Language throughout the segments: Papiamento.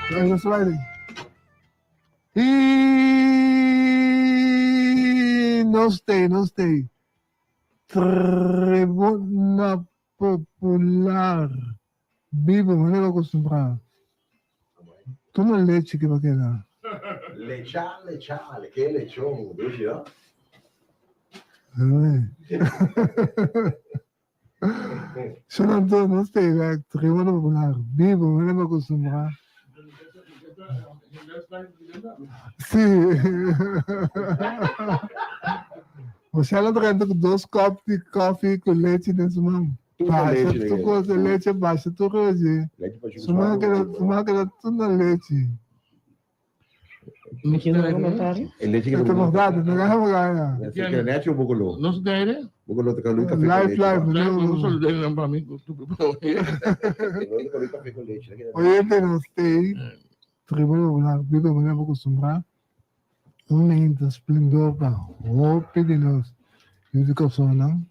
I nos tei, nos tei. Tribuna Popular. Bibo, manera acostumbrá. Tuma lechi ki bo keda. Lecha, lecha, ke lechon, dushi no? Shona tur nos ta bek Tribuna Popular. Bibo, manera bo acostumbrá. Sí. Rochelle a drenta ku dos kòp di kòfi ku lechi den su man. Basha tur kos di lechi, basha tur kos di. Su man keda, su man keda tur na lechi. Mi kier duna comentario. E lechi Esta berdad, no gana mo gana. Nechi o boco lo? No se dere? Boco lo te kalu café con Live, leche. live. No se dere pa mi. Kalu café con leche. Oyente nos tei, Tribuna Popular, biba manera bo acostumbrá. Un meinta splendor pa hopi di nos yu di Kòrsounan.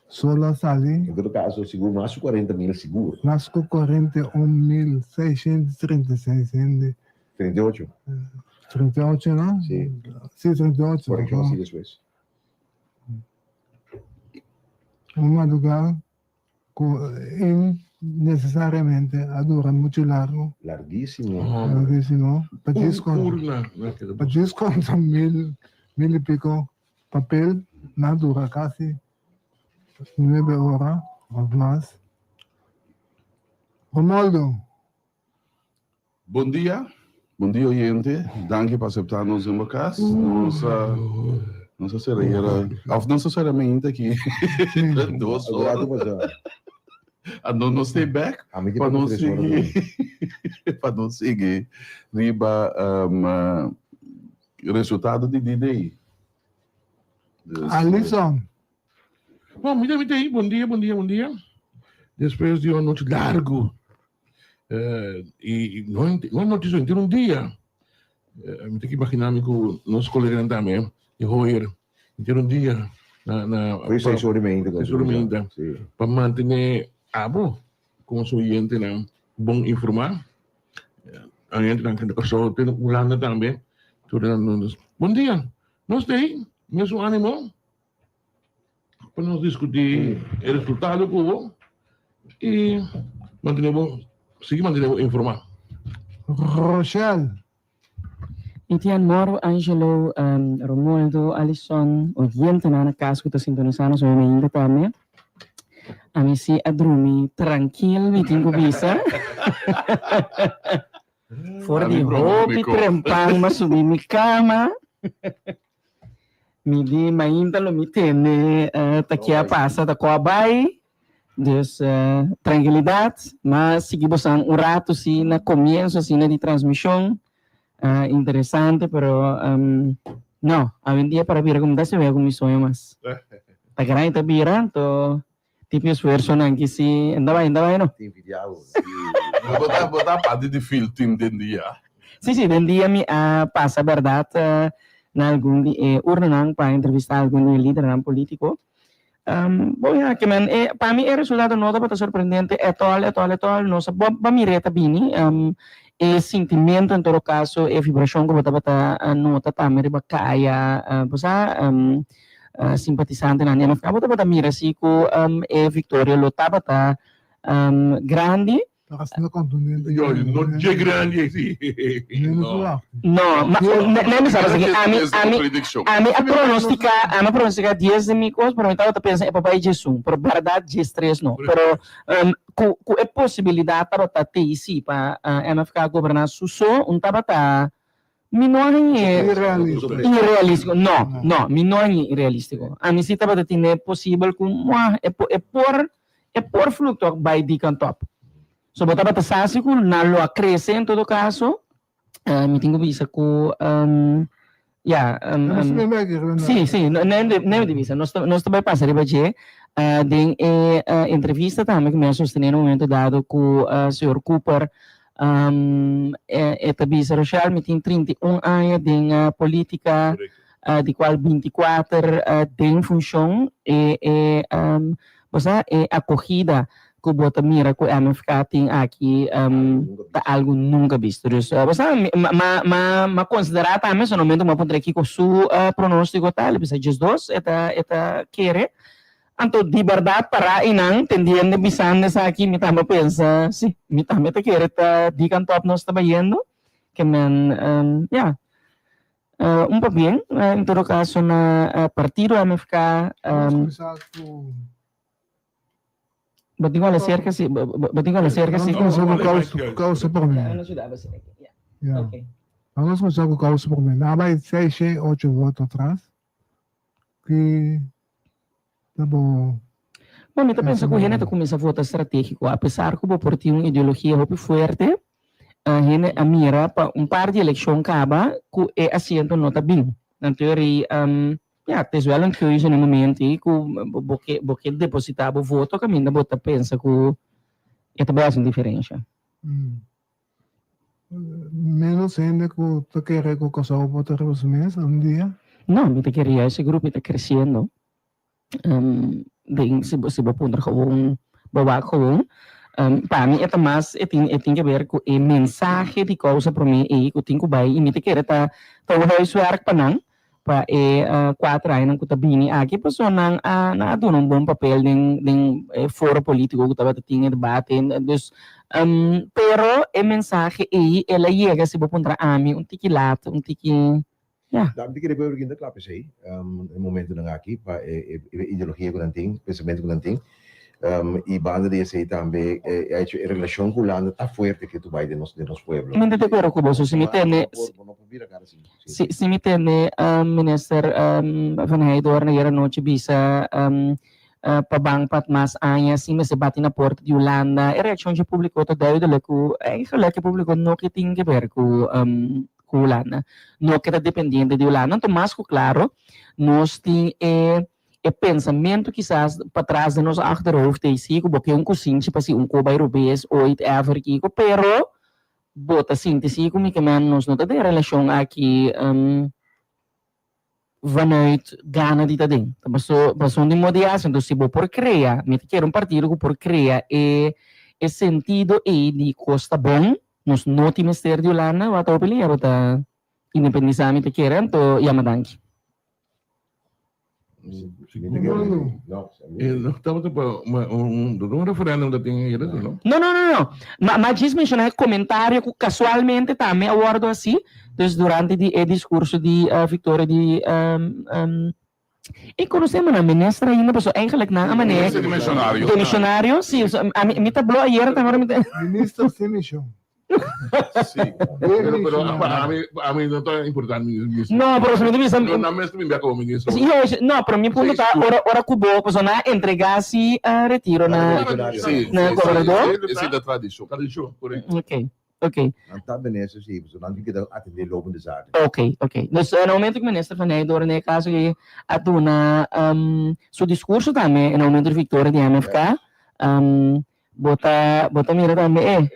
Sol a sali. En todo kaso, sigur mas ku 40 mil sigur. Mas ku 41.636 hende. 38. 38 no? Si. Si, 38. Korekshon si despues. Un madrugá ku innecesariamente a dura muchu largu. Larguísimo. Larguísimo. Pa djis konta. Pa djis konta mil, mil i piko papel, nan a dura kasi nuebe ora òf mas. Romoldo. Bon dia, bon dia oyente, danki pa aseptá nos den bo kas. Nos a nos a sera yera, òf nos a sera mainta aki dos ora. Anto nos stay back pa nos sigui pa nos sigui riba resultado di D-Day. Alison. Bon, mi ta mi ta ei, bon dia, bon dia, bon dia. Despues di un anochi largu. Y no no nochi so henter un dia. Mi ta imagina mi cu nos coleganan tambe di Hoyer henter un dia na na Hoy seis ora y media. Seis ora y media. Pa mantene abo como su oyentenan bon informa. Oyentenan na Kòrsou te na Hulanda tambe. Tur nan bon dia. Nos ta ei mesun animo. Pa nos diskutí e resultado ku bo i mantené bo, sigui mantené bo informá. Rochelle. Etienne Moro, Angelo, Romoldo, Alison, oyentenan na kas ku ta sintonisá nos hoy mainta tambe. Ami si a drumi trankil, mi tin ku bisa. For di hopi trempan m'a subi mi kama. Mi di mainta lo mi tene ta ke a pasa, ta ko a bai. Dus trankilidat. M'a sigui bosan un rato si na komienso asina di transmishon. Interesante pero no, awendia para bira ku mi ta siña ku mi soño mas. Ta grandi ta bira anto Tipo esfuerzonan ki si enda bai enda bai no. Tin vidiao. Bo ta bo ta parti di field team den dia? Si si den dia mi a pasa berdad na algun di e urnanan pa entrevista algun di e lidernan politico. Bon ya ke men e pa mi e resultado no tabata sorprendente etol etol etol nos a bo mir'é ta bini e sintimento en todo caso e vibracion ku bo tabata nota tambe riba kaya bo sa. Simpatisantenan di MFK bo tabata mira si ku e viktoria lo tabata grandi. Pero asina kontundente. Yo, no dje grandi asi. No. No, ma ne mi sa pasaki ami ami ami a pronostika ami a pronostika dies di mi kos pero mi tabata pensa e por bai djesun pero bèrdat djestres no pero ku ku e posibilidat tabata tei si pa MFK goberná su so un tabata Mi no a hañ'é irrealístiko. No, no, mi no a hañ'é irrealístiko. Ami si tabata tine posibel ku muah e por e por e por fluktua bai di kant òp. So bo tabata sa si ku nan lo a krese en todo kaso. Mi tin ku bisa ku ya si si no no di bisa nos ta nos ta bai pasa riba dje den e entrevista tambe ku mi a sostené na un momento dado ku señor Cooper. E ta bisa, Rochelle, mi tin 31 aña den politica, di cual 24 den funcion. E, e, bo sa, e acogida. ku bo ta mira ku MFK tin aki ta algu nunka bisto. Dus bo sa mi ma ma ma konsiderá tambe so momento mi a puntra kiko su pronóstiko ta, el a bisa 12 e ta e ta kere. Anto di bèrdat pará einan tendiendo bisando esaki mi tambe a pensa si mi tambe ta kere ta di kantòp nos ta bayendo ke men ya. Un pabien, en todo caso na partido MFK. Nos cuminsa cu. Bo tin cu hala cerca si, bo tin cu hala cerca si. Nos cuminsa cu causa, causa prome. Ya. Ok. Nos cuminsa cu causa prome. Nan a bay seis, shei, ocho voto atras. Ki ta bo. Bon, mi ta pensa ku hende ta kuminsá vota stratégiko. Apesar ku bo por tin un ideologia hopi fuerte, hende a mira pa un par di elekshon kaba ku e asiento no ta bin. Nan teorie, ya, het is wel een keuze na e momento ei ku bo ke bo ke depositá bo voto kaminda bo ta pensa ku e ta bai hasi un diferensha. Menos hende ku ta kere ku Kòrsou por ta riba su mes un dia. No, mi ta kere juist e grupo ta kresiendo. Den si bo si bo puntra gewoon bo wak gewoon pa mi e ta mas e tin e tin ke ber ku e mensahe di kousa promé ei ku tin ku bai i mi ta kere ta ta un huiswerk pa nan pa e kuater añanan ku ta bini aki pasobra nan a nan a duna un bon papel den den e foro politico ku tabata tin e debate dus pero e mensahe ei el a yega si bo puntra ami un tiki lat un tiki ya. Mi ta kere pueblo kinta klap esei e momentonan aki pa e ideologia ku nan tin, pensamentu ku nan tin i banda di esei tambe e hecho e relashon ku Hulanda ta fuerte ke tu bai den nos den nos pueblo. Mi ta di akuerdo ku bo, so si mi tene Bo no por bira kara sin. Si si mi tene Minister Van Heydoorn ayer anochi bisa pa ban pa mas aña sin mester bati na porta di Hulanda, e reaccion dje publico ta duidelijk cu eigenlijk e publico no ke tin ke ber cu cu Hulanda, no ke ta dependiente di Hulanda. Anto mas cu claro nos tin e e pensamento kisas patras den nos achterhoofd ei si cu bo ke un cusinchi pa si un co bay robes ooit ever kico, pero Bo ta sinti si ku mi ke men nos no ta den relashon aki vanuit gana di ta den. Ta paso paso di modo di hasi. Entonces si bo por krea, mi ta kere un partido ku por krea e e sentido ei di kos ta bon, nos no tin mester di Hulanda, wak ta hopi lia bo ta independisa mi ta kere, anto yama danki. Tabata pa un referendum ta tin ayer no? No, no, no, no. Ma, ma djis menciona e comentario cu casualmente tambe a wordo haci. Dus durante di e discurso di victoria di e conocemos nan minister ainda pasobra eigenlijk nan a manera Minister dimisionario. Dimisionario, si. So, ami, mi ta blo ayer tambe ora mi ta Minister sin mision. Sí. Pero, pero pa ami, pa ami no ta importante ministro. No, pero si mi ta bisa. No, nan mes ta bin bek como ministro. Sí, yo, no, pero mi punto ta ora ora cu bo pasobra nan a entrega si retiro na Sí, na sí, gobernador. sí, Esei ta tradicion. Tradicion, correcto. Ok, ok. Nan ta minister sí, pasobra nan tin keda atende lopende zaken. Ok, ok. Dus na momento cu minister Van Heydoorn den e caso ei a duna su discurso tambe na momento di victoria di MFK, Bo ta bo ta mira tambe e.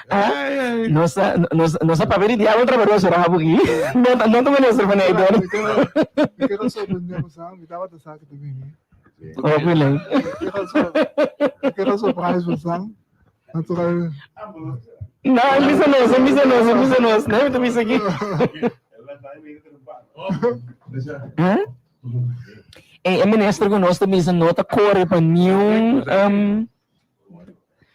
Ah, nos ta nos nos a papia di diablo trabadoso rabo aki. No ta no ta minister van Eydoorn. Mi quiero mi quiero sorprender bo sa, mi tabata sa ku ta bini. Hopi leuk. Mi quiero mi quiero surprise bo sa. Natural. No, e bisa nos, e bisa nos, e bisa nos. No, mi ta bisa aki. Huh? E, e minister ku nos ta bisa no ta kore pa niun um,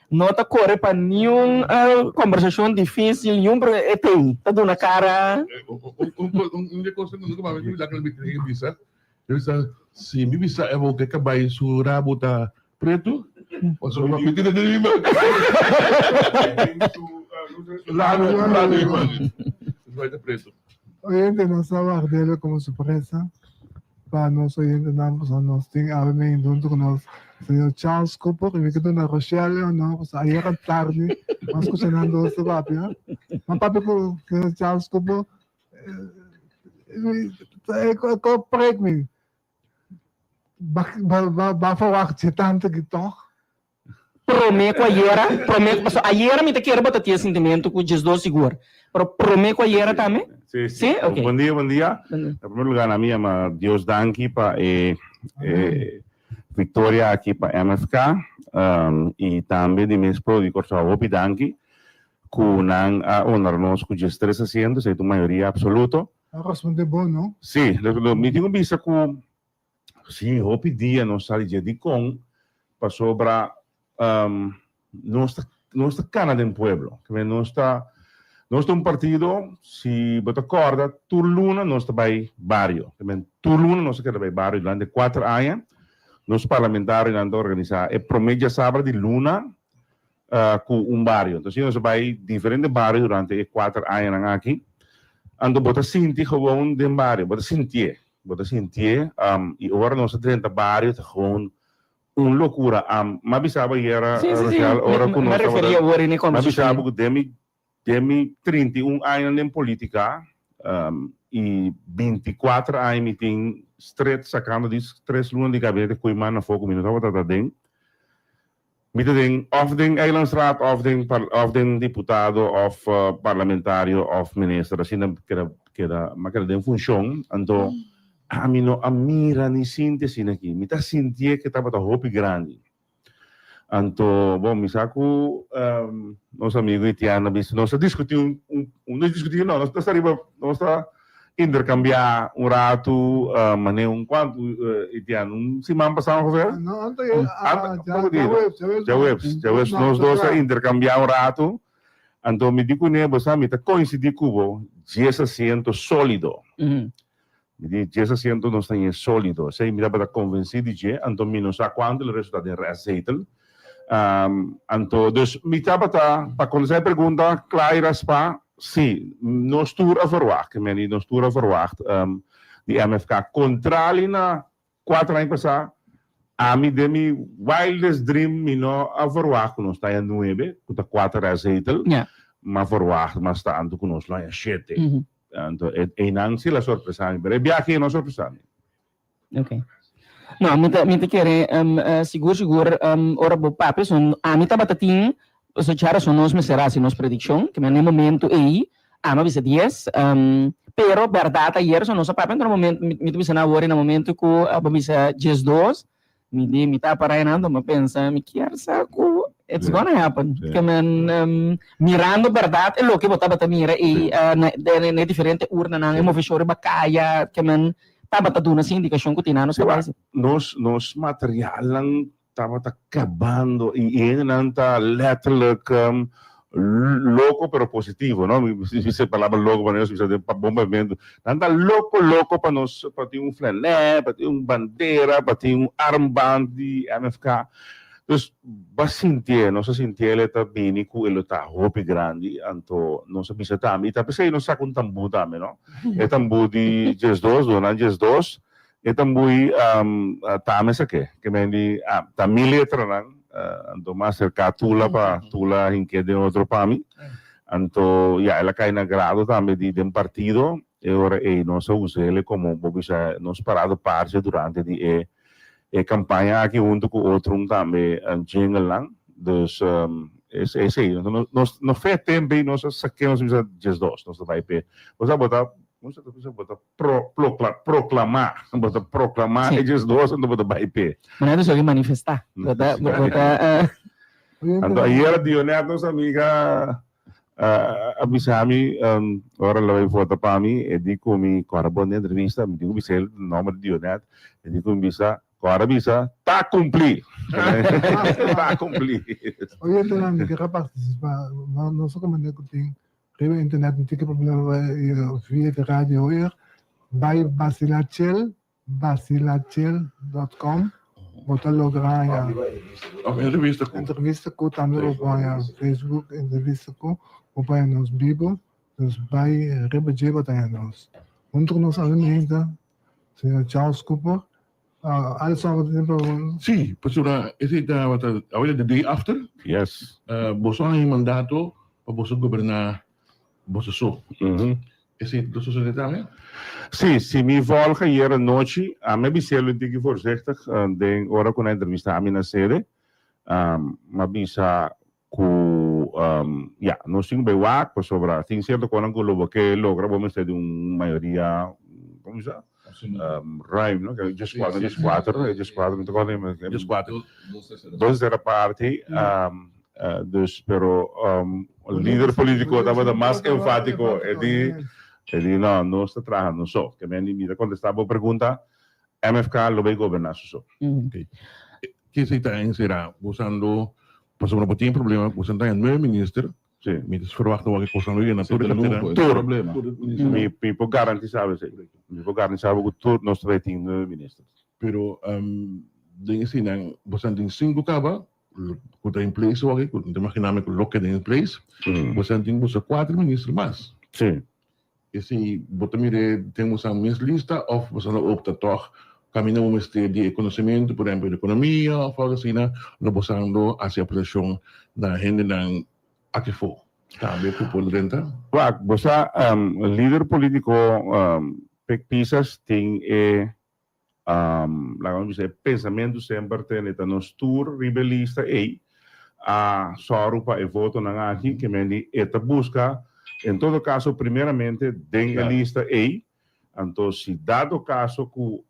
no ta kore pa niun uh, konversashon difísil, niun pro e tei, ta duna kara. Un de cosa nunca mami mi laka mi kre bisa. Eu bisa si mi bisa e bo ke kabai su rabo ta preto, o so ma piti de mi ma. Lano, lano mi. Vai ta preto. Oyente nos ta ward'el como sorpresa pa nos oyentenan pasobra nos tin awe medio hunto cu nos señor Charles Cooper y mi ke duna Rochelle e honor pasobra ayer atardi mi a scucha nan dos ta papia. Mi a papia cu señor Charles Cooper e ko preek mi ba verwacht je tante ki toch? Prome ku ayera, prome, pasobra ayera mi ta kere bo ta tin e sintimentu ku djesdos sigur, pero prome ku ayera tambe? Sí, Sí? sí. Ok. Bon dia, bon dia. Bon dia. Na primer lugar, na mi yama Dios danki pa e e viktoria aki pa MFK i tambe di mes pueblo di Kòrsou hopi danki ku nan a honra nos ku diestres asiento, esei ta un mayoria absoluto. A responde bon, no? Sí, mi tin ku bisa ku sí hopi dia nos sali dje dikon pasobra nos ta nos ta kana den pueblo, nos ta nos ta un partido si bo ta kòrda tur luna nos ta bai bario, tur luna nos ta keda bai bario durante kuater aña nos parlamentarionan ta organisá e promé djasabra di luna ku un bario. Entonces nos a bai diferente bario durante e kuater añanan aki. Anto bo ta sinti gewoon den bario, bo ta sintié, bo ta sintié i ora nos a drenta bario ta gewoon un lokura. M'a bisa bo ayera, Rochelle, ora ku nos tabata, m'a bisa bo ku den mi Den mi 31 añanan den politica y 24 aña mi tin stret sacando di tres luna di gabinete Koeiman afo cu mi no tabata ta den. Mi ta den of den Eilandsraad of den of den diputado of parlamentario of minister asina keda keda mi a keda den funcion anto ami no a mira ni sinti asina aki mi ta sintié ke tabata hopi grandi. Anto, bon, mi sa ku nos amigo Etienne a bisa, nos a diskutí un, un, no diskutí no, nos ta riba, nos ta interkambiá un ratu, manera un kuantu, Etienne, un siman pasá ongeveer? No, anto e, Poko dia, djaweps, djaweps nos dos a interkambiá un ratu, anto mi di kuné, bo sa, mi ta koinsidí ku bo, dies asiento sólido. Mi di, Djes asiento nos ta ñe solido. Esei mi tabata konvensí di dje, anto mi no sa kuantu lo resultá den restzetel. Anto, dus mi tabata, pa kontestá e pregunta kla i raspá, sí, nos tur a verwagt, ke meni nos tur a verwagt di MFK. Kontrali na kuater aña pasá, ami den mi wildest dream mi no a verwagt ku nos ta haña nuebe, ku ta kuater restzetel, m'a verwagt mas tantu ku nos lo haña shete. Anto einan si la sorpresa mi, pero e biahe no sorpresa mi. Ok. No, mi ta, mi ta kere sigur sigur ora bo papia son ami tabata tin so chara son nos mester hasi nos predikshon, ke na e momento ei ami a bisa dies, pero bèrdat ayer so nos a papia, anto na momento mi ta bisa nan awor na momento ku bo bisa diesdos Mi di, mi ta para einan, mi a pensa, mi kier sa ku it's gonna happen. Ke men mirando bèrdat e loke bo tabata mira ei na e diferente urnanan, e moveshon riba kaya, ke men tabata duna si indikashon ku tin anos ta bai. Nos nos materialnan tabata kabando i e hendenan ta letterlijk Loko pero positivo, no? Mi bisa e palabra loko pa nos bisa den pa bon papiamentu. Nan ta loko loko pa nos pa tin un flanè, pa tin un bandera, pa tin un armband di MFK. Dus bo a sintié, nos a sintié el e ta bini ku e lo ta hopi grandi, anto nos a bisa tambe, i ta p'esei nos saka un tambú tambe, no? E tambú di diesdos, duna 12, E tambui tame esaki, ke men di ta mi letranan, anto mi a aserká Tula pa Tula hink'é den otro pa mi. Anto ya el a kai na grado tambe di den partido, e ora ei nos a us'el komo bo bisa nos parado parche durante di e e kampaña aki huntu ku otronan tambe jinglenan. Dus esei, nos no fe tempu ei nos a sak'é nos a bisa 12 nos ta bai p'e. Bo sa bo ta bo ta bisa bo ta Pro, procla, proclamá. Bo ta proclamá Sí. e 12, anto bo ta bai p'e. Manera ta sobi manifestá. Bo ta, bo bo ta, eh, Anto ayer Dionette, nos amiga, a bisa mi, ora el a bai vota pa mi, e di ku mi, kòrda bon den entrevista, mi tin ku bisa el nòmber di Dionette, e di ku mi bisa, kòrda bisa, ta kumplí! Ta kumplí! Oyentenan mi kier a partisipá, no solamente ku tin Riba internet no tin ki problema via di radio hoor. Bai Basilachel, basilachel dot com, bo ta logra haña Of entrevista ku. Entrevista ku tambe bo por haña Facebook entrevista ku, bo por haña nos bibo. Dus bai riba dje bo ta haña nos. Hunto ku nos awe meinta señor Charles Cooper. Alison bo tin pregunta? Sí, pasobra esei tabata awe ta the day after. Yes. Boso a haña mandato pa boso goberná boso so. Esei lo sosodé tambe? Sí, si mi volg ayer anochi, ami a bis'é lo tiki voorzichtig den ora ku nan a entrevistá ami na sede. Mi a bisa ku ya, nos tin ku bai wak pasobra tin sierto konan ku lo bo ke logra bo mester di un mayoria, komo bisa? Ruim, no? 14, 14, 14, mi ta kòrda mi. 14. Dos tercera parti, dus pero lider politico tabata mas enfatico, e di, e di no, nos ta traha nos so. Ke men di mi ta contesta bo pregunta, MFK lo bay goberna su so. Kese ta encera usando, pasobra bo tin problema, bo ta nueve minister, Sí. Mi ta verwacht wak e kosnan lo yena tur e cartera. Tur. Problema. Mi, mi por garantisa bo esei. Mi por garantisa bo ku tur nos ta bay tin nueve ministers. Pero den eseinan bo san tin sinku kaba ku ta in place awor ku mi ta imagina mi ku lo keda in place. Bo san tin buska kuater minister mas. Sí. Esei bo ta mir'é den bosan mes lista òf bosan lo opta tòg kaminda bo mester di e konosementu, por ehèmpel di ekonomia òf algu asina, lo bosan lo hasi apelashon na hendenan aki afó tambe ku por drenta? Wak, bo sa lider polítiko Pek Pisas tin e Laga mi bisa e pensamentu semper tene ta nos tur riba e lista ei a sòru pa e votonan aki ke men di e ta buska en todo kaso primeramente den e lista ei anto si dado kaso ku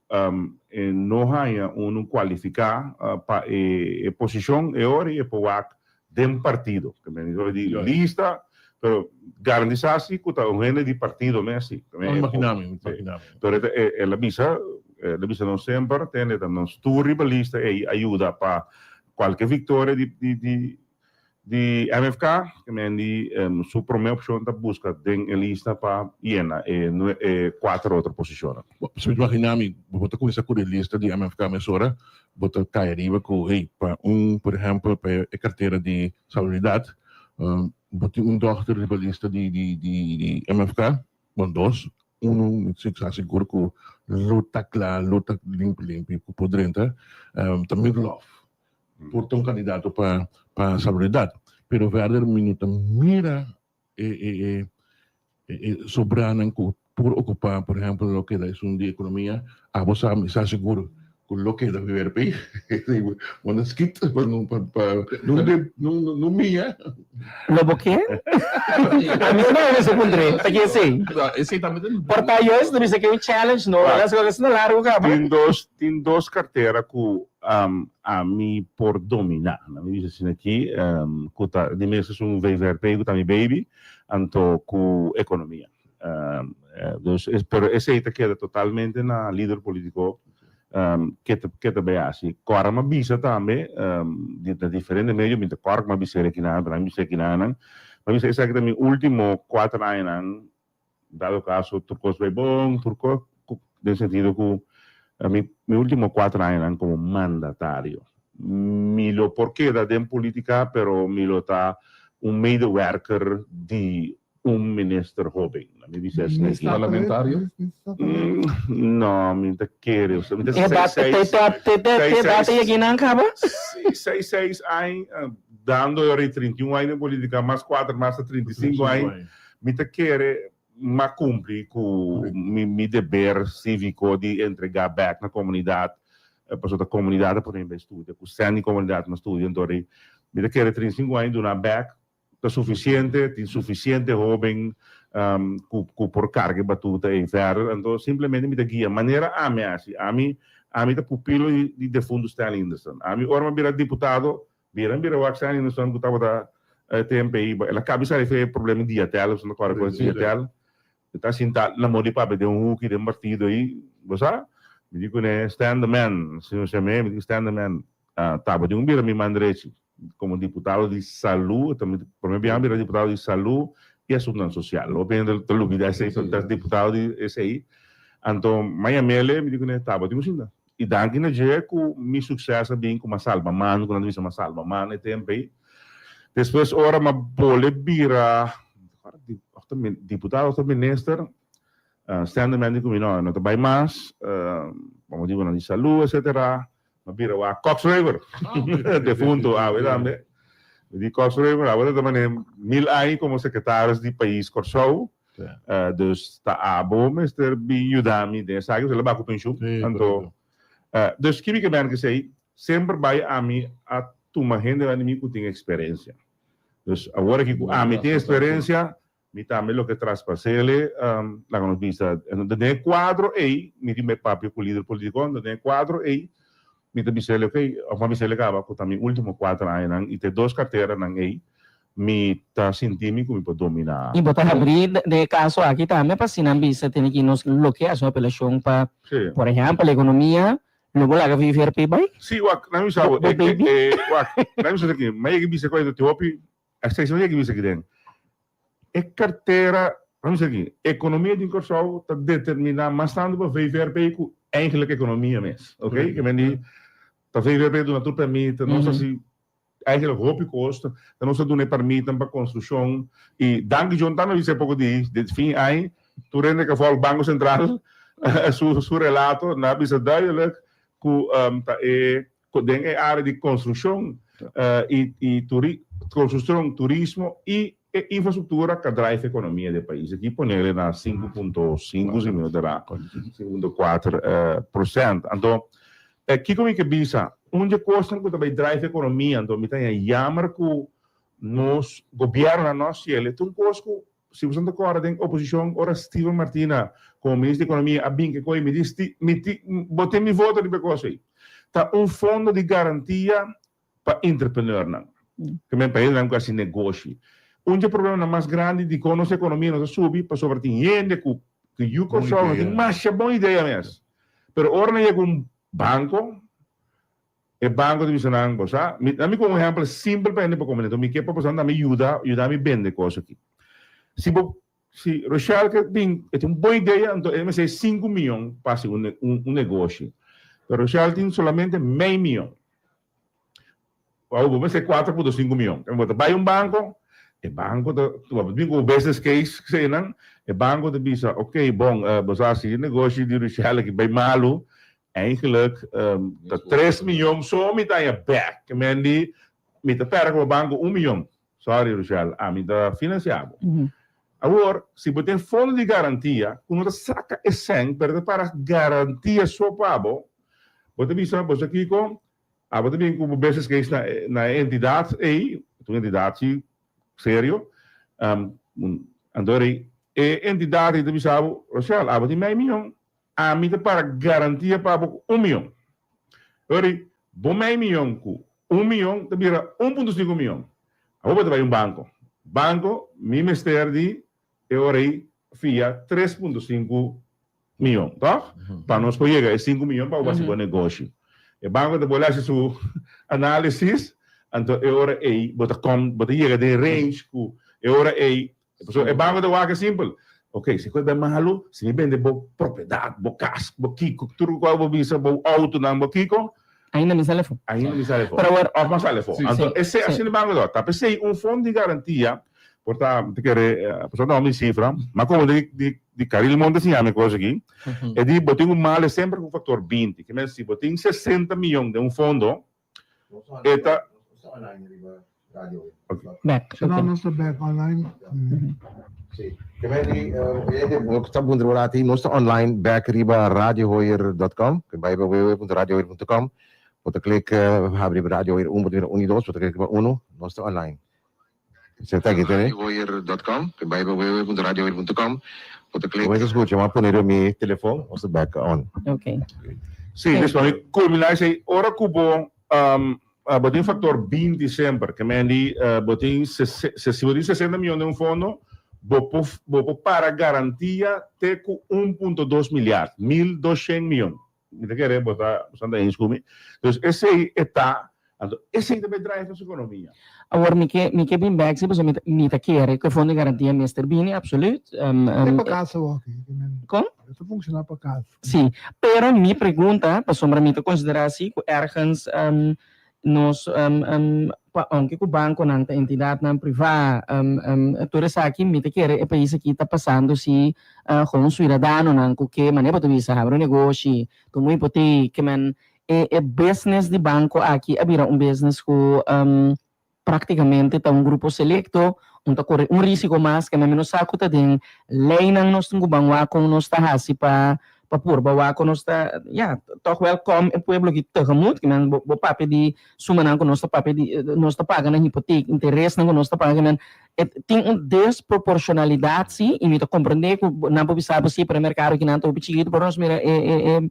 e no haña unu kualifiká pa e posishon e ora ei e por wak den partido ke men di lista pero garantisa si ku ta un hende di partido mes si. No imagina mi, imagina mi. Pero el a bisa, el a bisa nos semper tende ta nos tur riba lista ei a yuda pa kualke viktoria di di di di MFK ke men di su prome opshon ta buska den e lista pa yena e e kuater otro posishonnan. Bo imagina mi, bo ta kuminsa ku e lista di MFK mesora bo ta kai ariba ku hey pa un por ehempel pa e kartera di salubridat bo tin un dòkter riba lista di di di di MFK bon dos unu mi sa sigur ku lo ta kla lo ta limpi limpi ku por drenta ta Middelhof por ta un kandidato pa pa salubridat pero verder mi no ta mira e e e e sobranan ku por okupá, por ehèmpel lo keda esun di ekonomia, abo sa mi sa sigur ku lo keda VRP, bo no skit pa no pa pa no no no mia. Lo bo ke? Ami no mester puntr'é, ta ke esei? Esei tambe ta. Por ta juist, no bisa ke un challenge no, las cosas no largo kaba. Tin dos tin dos kartera ku Ami por dominá. Nan mi bisa asina aki, ku ta di mes esun VVRP ku ta mi baby, anto ku ekonomia. Dus, pero esei ta keda totalmente na lider politiko ke ta ke ta bai hasi. Kòrda mi a bisa tambe di na diferente medio, mi ta kòrda ku mi a bisa el akinan, pero nan a bisa akinanan, mi a bisa esaki ta mi último kuater añanan Dado caso tur cos bay bon, tur cos den sentido cu mi mi ultimo cuatro añanan como mandatario. Mi lo por keda den politica pero mi lo ta un medewerker di un minister hoben. Mi bisa esaki. Minister Parlamentario? No, mi ta kere. Mi ta E dat seis, te te te data yegi nan caba? Si, seis, seis aña, dando e ora di 31 aña den politica, mas cuatro mas ta 35 aña. Mi ta kere m'a kumpli ku mi deber síviko di entregá bèk na komunidat, pasobra ta komunidat a pone mi bai studia, ku sèn di komunidat m'a studia, anto mi ta kere 35 aña duna bèk ta sufisiente, tin sufisiente hóben ku por karga e batuta ei verder, anto simplemente mi ta guia manera ami a hasi, ami ami ta pupilo di defuntu Stanley Henderson, ami ora m'a bira diputado Bira bira wak Stanley Henderson ku tabata temp ei, el a kabi sali fe problema di Diatel, bo ta kòrda ku Diatel, e ta sinta na modi papia den un huki den partido ei, bo sa? Mi di kuné Stan the man, si nos yam'é, mi di Stan the man, tabatin un bira mi man drechi komo diputado di salu, ta mi promé biaha mi bira diputado di salu i asuntunan sosial, hopi hende ta lubida esei, pero ta diputado di esei, anto mi a yam'é, mi di kuné tabatin un sinta. I danki na dje ku mi sukses a bin ku m'a salba man, ku nan ta bisa m'a salba man e tempu ei. Despues ora m'a bole bira òf ta diputado òf ta minister, Standerman di ku mi no, no ta bai mas, pa motibunan di salu etsetera, m'a bira wak Cox River, defuntu awe tambe. Mi di Cox River awe ta mane mil aña komo sekretaris di pais Kòrsou. Dus ta abo mester bin yuda mi den esaki, pasobra el a baha ku penshun. Anto, dus ki mi ke mèn kesei, semper bai ami a tuma hende banda di mi ku tin eksperensia. Dus awor aki ku ami tin eksperensia, Mi tambe lo ke traspasele, laga nos bisa, den e kuadro ei, mi tin bai papia ku lider politiko, anto den e kuadro ei mi ta bisele, ok, òf mi a bisele kaba ku ta mi último kuater añanan i te dos karteranan ei mi ta sinti mi ku mi por dominá. I bo ta habrí den e kaso aki tambe pa si nan bisa tene ki nos lo ke hasi un apelashon pa, por ehèmpel, ekonomia, lo bo laga VVRP bai? Sí, wak, nan mi bisa bo, Bo baby? wak, nan mi bisa esaki, mi a yega bisa ku e ta hopi Esei no yega bisa aki den. E kartera, laat mi bisa aki, ekonomia di Kòrsou ta determiná mas tantu pa VVRP ku eigenlijk ekonomia mes, oké? Ke men di ta VVRP duna tur pèrmit, nos ta hasi eigenlijk hopi kos, ta nos ta duna e pèrmitnan pa konstrukshon i danki John tambe a bisa e poko di dit fin ai tur hende ke vòlg Banko Sentral su su relato nan a bisa duidelijk ku ta e den e área di konstrukshon i i turi konstrukshon, turismo i e infrastruktura ka drive ekonomia di e pais. Aki ponele na 5.5 si mi no ta ra, 5.4 prosènt. Anto kiko mi ke bisa? Un di e kosnan ku ta bai drive ekonomia, anto mi ta haña yammer ku nos gobièrnunan no a hasiel, e ta un kos ku Si boso ta kòrda den oposishon ora Steven Martina komo minister di ekonomia a bin ke koe mi di Sti mi ti bo tin mi voto riba e kos ei. Ta un fondo di garantia pa entrepreneurnan. Ke men pa hendenan ku hasi negoshi. Un dje problemanan mas grandi dikon nos ekonomia no ta subi pasobra tin hende ku ku yu Kòrsou no tin masha bon idea mes. Pero ora nan yega un banko E banco ta bisa nan, Bo sa, mi ta mi con un ehempel simpel pa hende por comprende. Enton mi ke pa boso nan mi yuda, yuda mi bende cos aki. Si bo, si Rochelle ke bin, e tin un bon idea, enton e mester sinku miyon pa hasi un un negoshi. Pero Rochelle tin solamente mei miyon. Awor bo mester 4.5 miyon. Bo ta bai un banco, e banco ta, bo bin cu business case eseinan, e banco ta bisa, ok, bon, bo sa si e negoshi di Rochelle aki bai malu, Eigenlijk ta tres miyon so mi ta haña bek. Ke men di mi ta pèrdè ku bo banko un miyon. Sorry Rochelle, ami ta finansiá bo. Awor, si bo tin fondo di garantia ku no ta saka e sèn pero ta para garantia so pa bo, bo ta bisa bo sa kiko, abo ta bin ku bo business case na na e entidat ei, ta un entidat si serio, anto e entidat ei ta bisa bo, Rochelle, abo tin mei miyon, Ami ta para garantia pa bo ku un miyon. Ori, bo mei miyon ku un miyon ta bira 1.5 miyon. Awor bo ta bai un banko. Banko, mi mester di e ora ei fia 3.5 miyon, tòg? Pa nos por yega e sinku miyon pa bo hasi bo negoshi. E banko ta bolbe hasi su análisis, anto e ora ei bo ta kom, bo ta yega den range ku e ora ei Pasobra e banco ta wak simpel. Ok, si koe ben malu, si mi bende bo propiedad, bo cas, bo kiko, tur cual bo bisa, bo autonan, bo kiko. Ainda mi sali afó. Ainda mi sali afó. Pero awor. Of mi sali afó. Anto, esei asina e banco ta wak. Ta p'esei un fondo di garantia por ta, mi ta kere, pasobra no mi cifra, ma como di, di, di Caril Monte siña mi e cos aki, e di bo tin un male semper cu factor 20. Ke men si bo tin 60 miyon den un fondo, E ta. Back, Si no, nos ta back online. Sí. Ke men di, oyente, bo ta puntra bo lati, nos ta online back riba radiohoyer.com. Ke bai pa www.radiohoyer.com. Bo ta klik habri Radio Hoyer 1, bo ta mira 1 i 2, bo ta klik riba 1, nos ta online. Se ta aki tene. radiohoyer.com. Ke bai pa www.radiohoyer.com. Bo ta klik. Bo mester skucha, mi a pone riba mi telefon, nos ta back on. Ok. Sí, dus pa mi kulminá esei, ora ku bo bo tin faktor 20 semper, ke men di bo tin si bo tin 60 miyon den un fondo, bo por bo por para garantia te ku 1.2 milyard, 1200 miyon. Mi ta kere bo ta bo ta eens ku mi. Dus esei e ta, anto esei ta bay drive nos ekonomia. Awor mi ke mi ke bin bek si pasobra mi ta mi ta kere ku e fondo di garantia mester bini absoluut. E pa kas awor aki. Kon? E ta funshoná pa kas. Si, pero mi pregunta pasobra mi ta konsiderá si ku ergens Nos, pa aunke ku bankonan ta entidatnan privá, tur esaki mi ta kere e pais aki ta pasando si kon suidadanonan ku ke manera bo ta bisa habri un negoshi, tuma un hipotek, ke men e e business di banko aki a bira un business ku praktikamente ta un grupo selekto, un ta kore un risiko mas ke men mi no sa ku ta den leinan nos tin ku ban wak kon nos ta hasi pa. pa purba wak ku nos ta ya tòg wèlkòm e pueblo aki tegemoet ki men bo papia di sumanan ku nos ta papia di nos ta paga na hipotek interesnan ku nos ta paga ki men e tin un desproporshonalidat si i mi ta komprendé ku nan por bisa bo si pero e merkado aki nan ta hopi chikitu pero nos mira e e e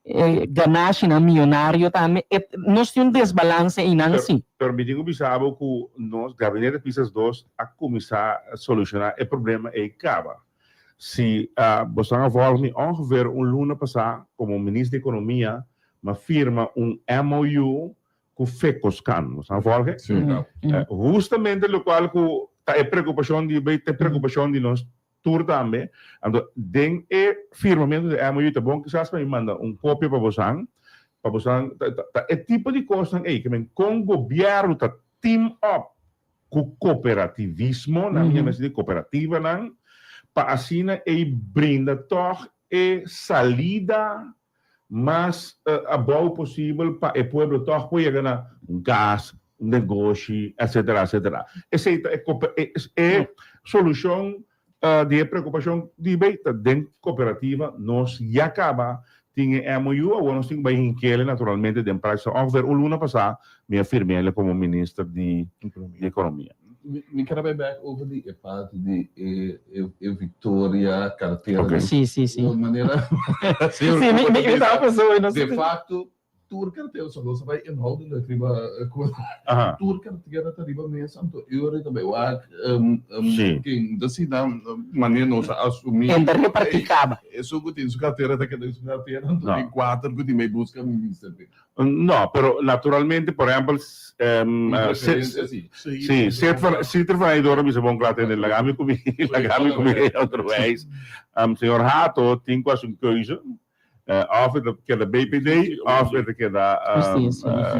e ganashinan miyonario tambe e nos tin un desbalanse einan si. Pero mi tin ku bisa bo ku nos gabinete Pisas dos a kuminsá solushoná e problema ei kaba. Si boso a volg mi ongeveer un luna pasá komo Minister di Ekonomia mi a firma un MOU ku Fekoskan. Boso a volg e? Sí. Hustamente lokual ku ta e preokupashon di ta e preokupashon di nos tur tambe. Anto den e firmamentu di MOU ta bon kisas pa mi manda un kopia pa bosan, pa bosan ta e tipo di kosnan ei ke men kon gobièrnu ta team up ku kooperativismo, nan yama esei di kooperativanan, pa asina ei brinda tòg e salida mas abou posibel pa e pueblo tòg por yega na un kas, un negoshi, etsetera, etsetera. Esei ta e e solushon di e preokupashon di bay ta den kooperativa, nos ya kaba tin e MOU, awor nos tin ku bay hinkele naturalmente den práktika. Ongeveer un luna pasá mi a firm'ele komo minister di Ekonomia. Mi ker a bay bek over di e parti di e e viktoria kartera. Ok. Sí, sí, sí. Manera Sí, mi mi taba pensa hoy no De facto Tur cartera so nos a bai inhoudelijk riba tur cartera ta riba mesa anto e ora ta bai wak ken ta sina manera nos a asumi Ken ta reparti caba. Esun cu tin su cartera ta keda cu su cartera anto tin cuater cu tin bai busca minister pe. No, pero naturalmente por ehempel si Citro van Eidor a bisa bon cla tende laga mi cu mi laga mi cu mi onderwijs. Señor Hato tin cu haci un keuze. Of e ta keda BPD of e ta keda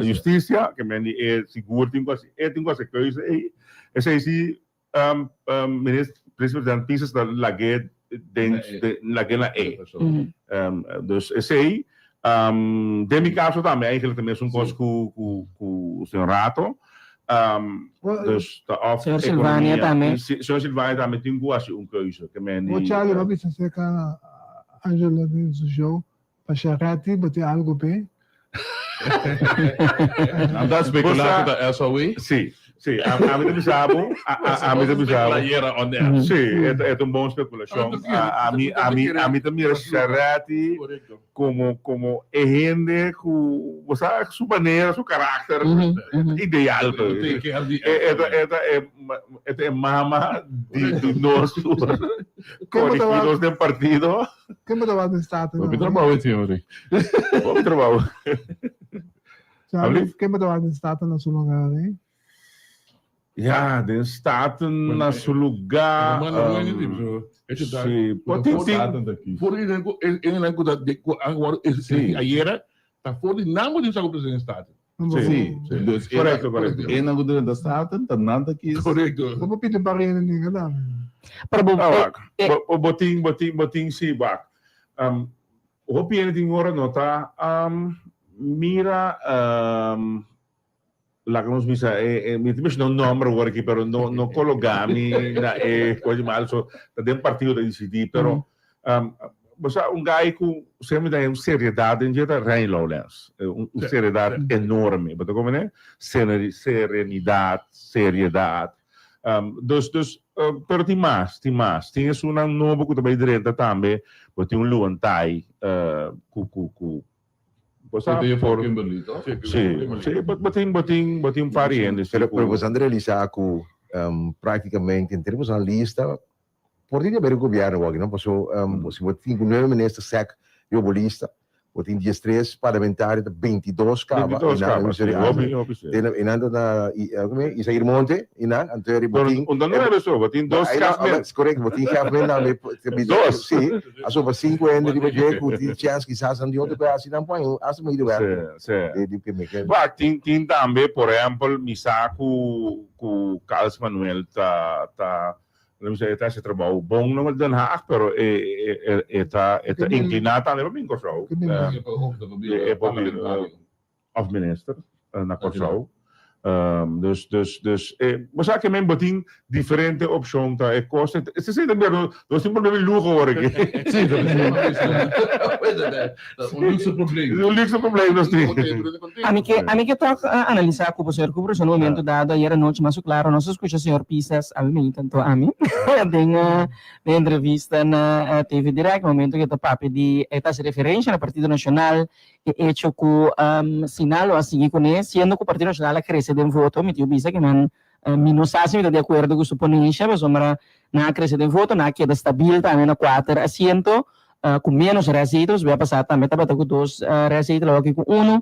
Justicia, ke men di e sigur tin ku hasi, e tin ku hasi e keuze ei. Esei si Minister President Pisas ta lag'é den lag'é na e. Dus esei den mi kaso tambe eigenlijk ta mesun kos ku ku señor Rato. Dus ta of Señor Silvania tambe. Señor Silvania tambe tin ku hasi un keuze. Ke men di. Bo Charlie bo a bisa acerca Angelo den su show pa Sharati bo tin algo p'e? Nan ta specula cu ta SOE. Si, si. Ami ta bisa bo, ami ta bisa bo. Si, e ta un bon speculacion. Ami, ami, ami ta mira Sharati como, como e hende cu, bo sa, su manera, su karakter, ideal pa e. E ta, e ta e, e ta e mama di, di nos tur. Corrigi nos den partido. Ken bo ta wak den Staten? Hopi trabou e tin ori. Hopi trabou. Charlie, ken bo ta wak den Staten na su lugar eh? Ja, den Staten na su lugar. Sí, por tin tin. For di nan ku ta ku a wòrdu elegí ayera ta for di nan bo tin sa ku presidente Staten. Sí, dus Correcto, correcto. E nan ku drenta Staten ta nan ta kies. Correcto. Bo por pidi barera ninga tambe. Pero bo Ah, wak. Bo, bo tin, bo tin, bo tin, sí, wak. Um, hopi hende tin ora no ta um, mira um, laga nos bisa, e, e, mi ta mencioná un nomber awor aki, pero no, no cologa mi na e cosa mal, so ta den partido ta decidí, pero um, bo sa un guy cu semper ta un seriedad den dje ta Rijn Lowlands, un, un seriedad enorme, bo ta comprende? Serenidad, seriedad, um, dus, dus, uh, pero tin mas, tin mas, tin esunnan nobo cu ta bay drenta tambe, bo tin un Luan Tai, uh, cu, cu, cu, Bo sa por Kimberly, toch? Sí, sí, bo tin, bo tin, bo tin un par di hende sí Pero, ku. pero boso a realisá ku práktikamente henter boso lista por tin di haber ku gobièrnu wak, no? Paso si bo tin ku nuebe minister sèk riba bo lista, bo tin diestres parlamentario ta bintidos kaba, 22 i nan kaba, sí, hopi, hopi sí. I nan ta na Isair Monte, i nan, anto eri bo Pero tin. un ta nuebe so, bo tin dos chefmen. Korekto, bo tin chefmen tambe. Dos. Sí, aso pa sinku hende riba dje ku tin chèns kisas nan di otro pe hasi nan por hasta medio werk. Sí, sí. Di ke me ke. Wak, tin tin tambe, por ehèmpel, mi sa ku ku Carlos Manuel ta ta laat mi sê, e ta hasi trabou bon na Den Haag, pero e e e ta e ta inkliná tambe pa bin Kòrsou. E por opta pa bira E por bira parlamentario. òf minister na Kòrsou. Dus, dus, dus, eh, bo sa ke men bo tin diferente opshon ta e kos, esei ta bira nos tin problema di luho awor aki. Sí, ta un luxe probleem. Un luxe probleem nos tin. Ami ke, ami ke tok analisá ku bo, señor Cooper, so un momento dado ayer anochi mas klaro nos a skucha señor Pisas, ami mi tanto ami, den den entrevista na TV Direct, momento ke ta papia di, e ta hasi referensha na Partido Nacional, E hecho ku Sina lo a sigui kuné, siendo ku Partido Nacional a krese den voto, mi tin bisa ku nan, mi no sa si mi ta di akuerdo ku su ponensha, pasobra nan a krese den voto, nan a keda stabil tambe na kuater asiento, ku ménos restzetels, bia pasá tambe tabata ku dos restzetel, awor aki ku unu,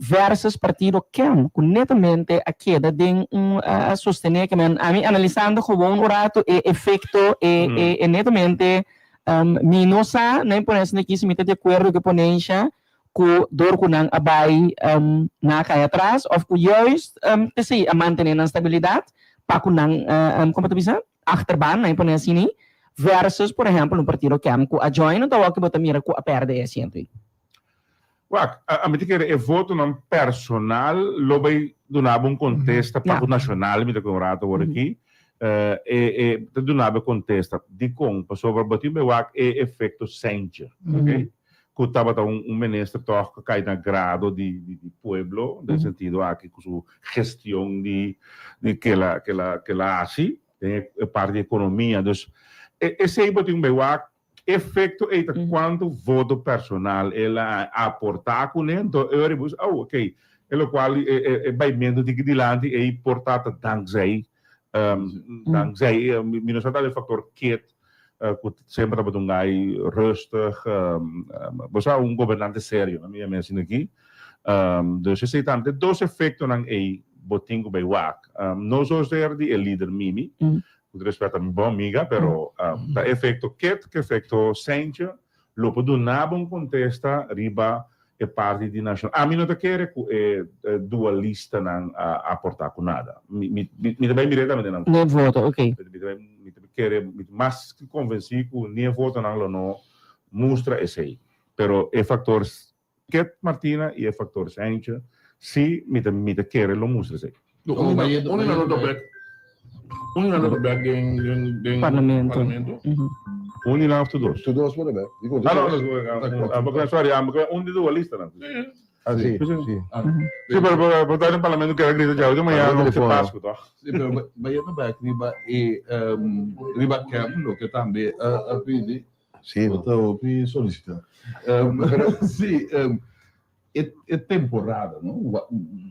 versus Partido Kem, ku netamente a keda den un, a sostené ke men, ami analisando gewoon un rato e efekto, e netamente Mi no sa na e ponencia aki si mi ta di acuerdo cu e ponencia cu door cu nan a bay nan a cay atras of cu juist p'esey a mantene nan stabilidad pa cu nan como ta bisa achterban na e ponencia asina versus por ehempel un partido kem cu a join anto awor cu bo ta mira cu a perde e asiento ey. Wak, ami ta kere e votonan personal lo bay duna bo un contesta pa cu nacional, mi ta cu un rato awor aki, e e ta duna bo e contesta. Dicon? Pasobra bo tin bay wak e efecto Sentje, ok? Cu tabata un un minister toch cu a cay na grado di di di pueblo, den sentido aki cu su gestion di di kela kela kela haci den e parti di economia. Dus e esey bo tin bay wak Efecto ey ta cuanto voto personal el a aporta cune, enton e ora bo bisa, oh ok, e locual e baimento tin ki dilanti ey por ta ta dankzij, dankzij, mi no sa ta e factor Kit cu semper tabata un guy rustig, bo sa un gobernante serio, mi a mensina aki, dus esey tambe ta dos efectonan ey bo tin cu bay wak, no zozeer di e lider Mimi, Ku respet a mi bon amiga, pero ta efekto ket ku efekto Seintje lo por duna bo un kontesta riba e parti di nashon. Ami no ta kere ku e dualistanan a aportá ku nada. Mi mi mi ta bai mir'é tambe den nan voto. Den voto, ok. Mi ta bai mi ta kere mi ta mas ke konvensí ku ni e votonan lo no mustra esei. Pero e faktor Ket Martina i e factor Seintje, si mi ta mi ta kere lo mustra esei. No, unda nan lo ta bek? Unda nan lo ta bek den den den Parlamento. parlamento? Un di nan of tur dos? Tur dos por ta bek. Di kon Ah, no, no, ah, porque, sorry, ah, porque un di dualistanan. Ah, si, si. Si, pero pero pero ta den parlamento keda grita djawe di mañana no ke Pascu, toch? Si, pero bayendo bek riba e riba Kem, loke tambe a pidi, Sí, no. Ta hopi solicita. Sí, e e temporada, no?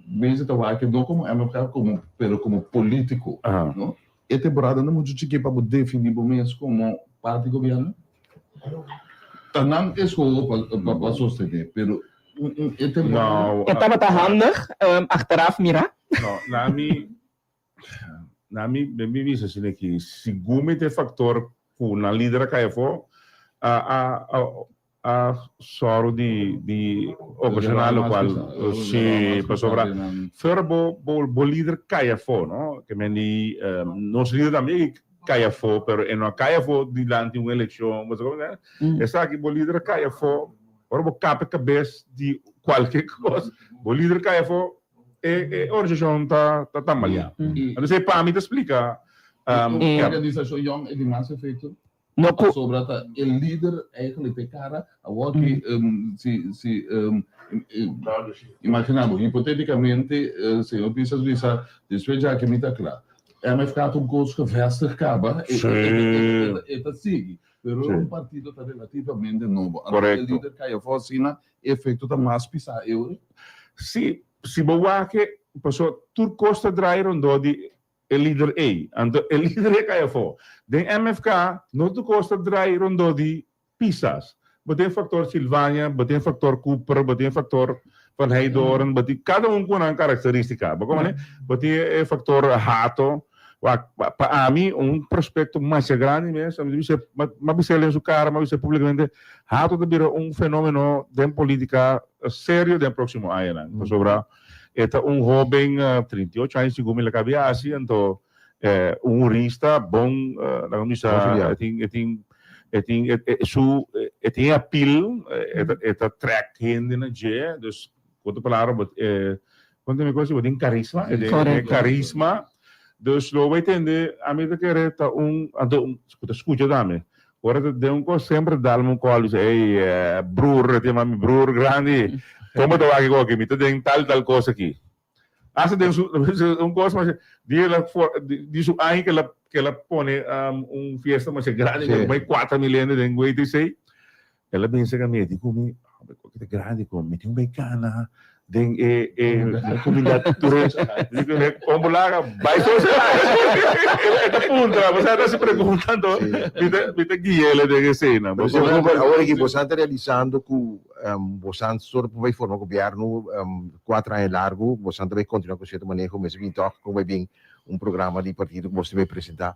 Mensen ta wak no como MFK, como, pero como politico, no? E temporada no mucho chiki pa bo defini bo mes como parti di gobierno. Ta nan escoho pa pa pa sostene, pero e temporada. No. E tabata handig, achteraf mira. No, na mi Na mi, den mi bisa asina aki, segun mi ta e factor cu nan lider a cay afo, a, a, a, a sòru di, di ocasioná locual, si, pasobra for bo, bo, bo lider cay afo, no, ke men di, nos lider tambe a cay afo, pero e no a cay afo dilanti un eleccion, bo sa como esaki bo lider a cay afo, ora bo kap e cabes di cualke cos, bo lider cay afo, E e organisashon ta ta tambaleá. Entonces pa mi ta splika Un organisashon yòn e di mas efekto. No ku. Pasobra ta e lider eigenlijk ta e kara. Awor ki si si imagina bo hipoteticamente señor Pisas bisa despues djaki mi ta kla. MFK ta un kos gevestig kaba e ta sigui. Pero un partido ta relativamente nobo. Anto e lider kai afó asina E efecto ta mas pisá euri. Si, si bo wak e, paso tur kos ta draai rondó di e lider ei. Anto e lider ei kai afó. Den MFK no tur kos ta draai rondó di Pisas. Bo tin e factor Silvania, bo tin e factor Cooper, bo tin e factor Van Heydoorn, bo tin kada un ku nan karakterístika. Bo komprende? Bo tin e factor Hato. Wak, pa ami un prospecto masha grandi mes, ami ta bisa, m'a bisa el den su cara, m'a bisa publicamente, Hato ta bira un fenomeno den politica serio den proximo añanan, pasobra e ta un hoben, 38 aña segun mi la cabi haci, anto un hurista bon, laga mi bisa, e tin, e tin, e tin, su, e tin e appeal, e ta trek hende na dje, dus, cu otro palabra, e. Kon mi kosi bo tin karisma, e Correcto. karisma. Dus lo bo tende, ami ta kere ta un, anto ku ta skucha tambe. Ora ta den un kos semper dal mi un kòl bisa, ey, broer, e ta yama mi broer grandi, kon bo ta wak e koki? Mi ta den tal tal kos aki. Hasta den su un kos masha di el a for di su aña ke el a ke el a pone un fiesta masha grandi Sí. ku mai 4000 hende den WTC. El a bin serka mi e di ku mi, "Hombre, koki ta grandi ku mi tin un bai kana den e e komunidat tur e." Mi di ku mi, "Kon bo laga bai so E ta puntra, bo sa e ta hasi pregunta anto Sí. mi ta mi ta guia el den esena. Pero Bo awor awor aki boso ta realisando ku boso sort por bai forma gobierno 4 aña largo, boso ta bai continua ku cierto maneho, mester bin toch ku bai bin un programa di partido ku boso ta bai presenta.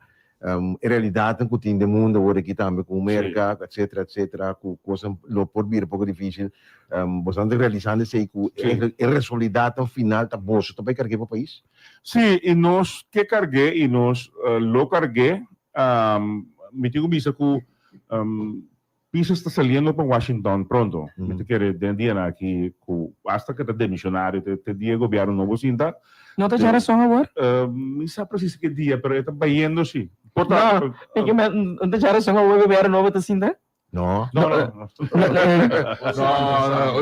E realidadnan ku tin den mundo awor aki tambe ku Merca, etcetera, etcetera, ku kosnan lo por bira poko dificil. Boso ta realisando esei ku e responsabilidadnan final ta boso ta bai karg'é pa pais? Sí, i nos ke karg'é i nos lo karg'é. Mi tin ku bisa ku Pisas ta saliendo pa Washington pronto. Mi ta kere den dianan aki ku asta ke ta demisionario te te dia e gobierno nobo sinta. No ta dja rason awor? Mi sa precies ke dia pero e ta bayendo si. Por ta. No, e ke no ta dja rason awor e gobierno nobo ta sinta? No. No, no. No,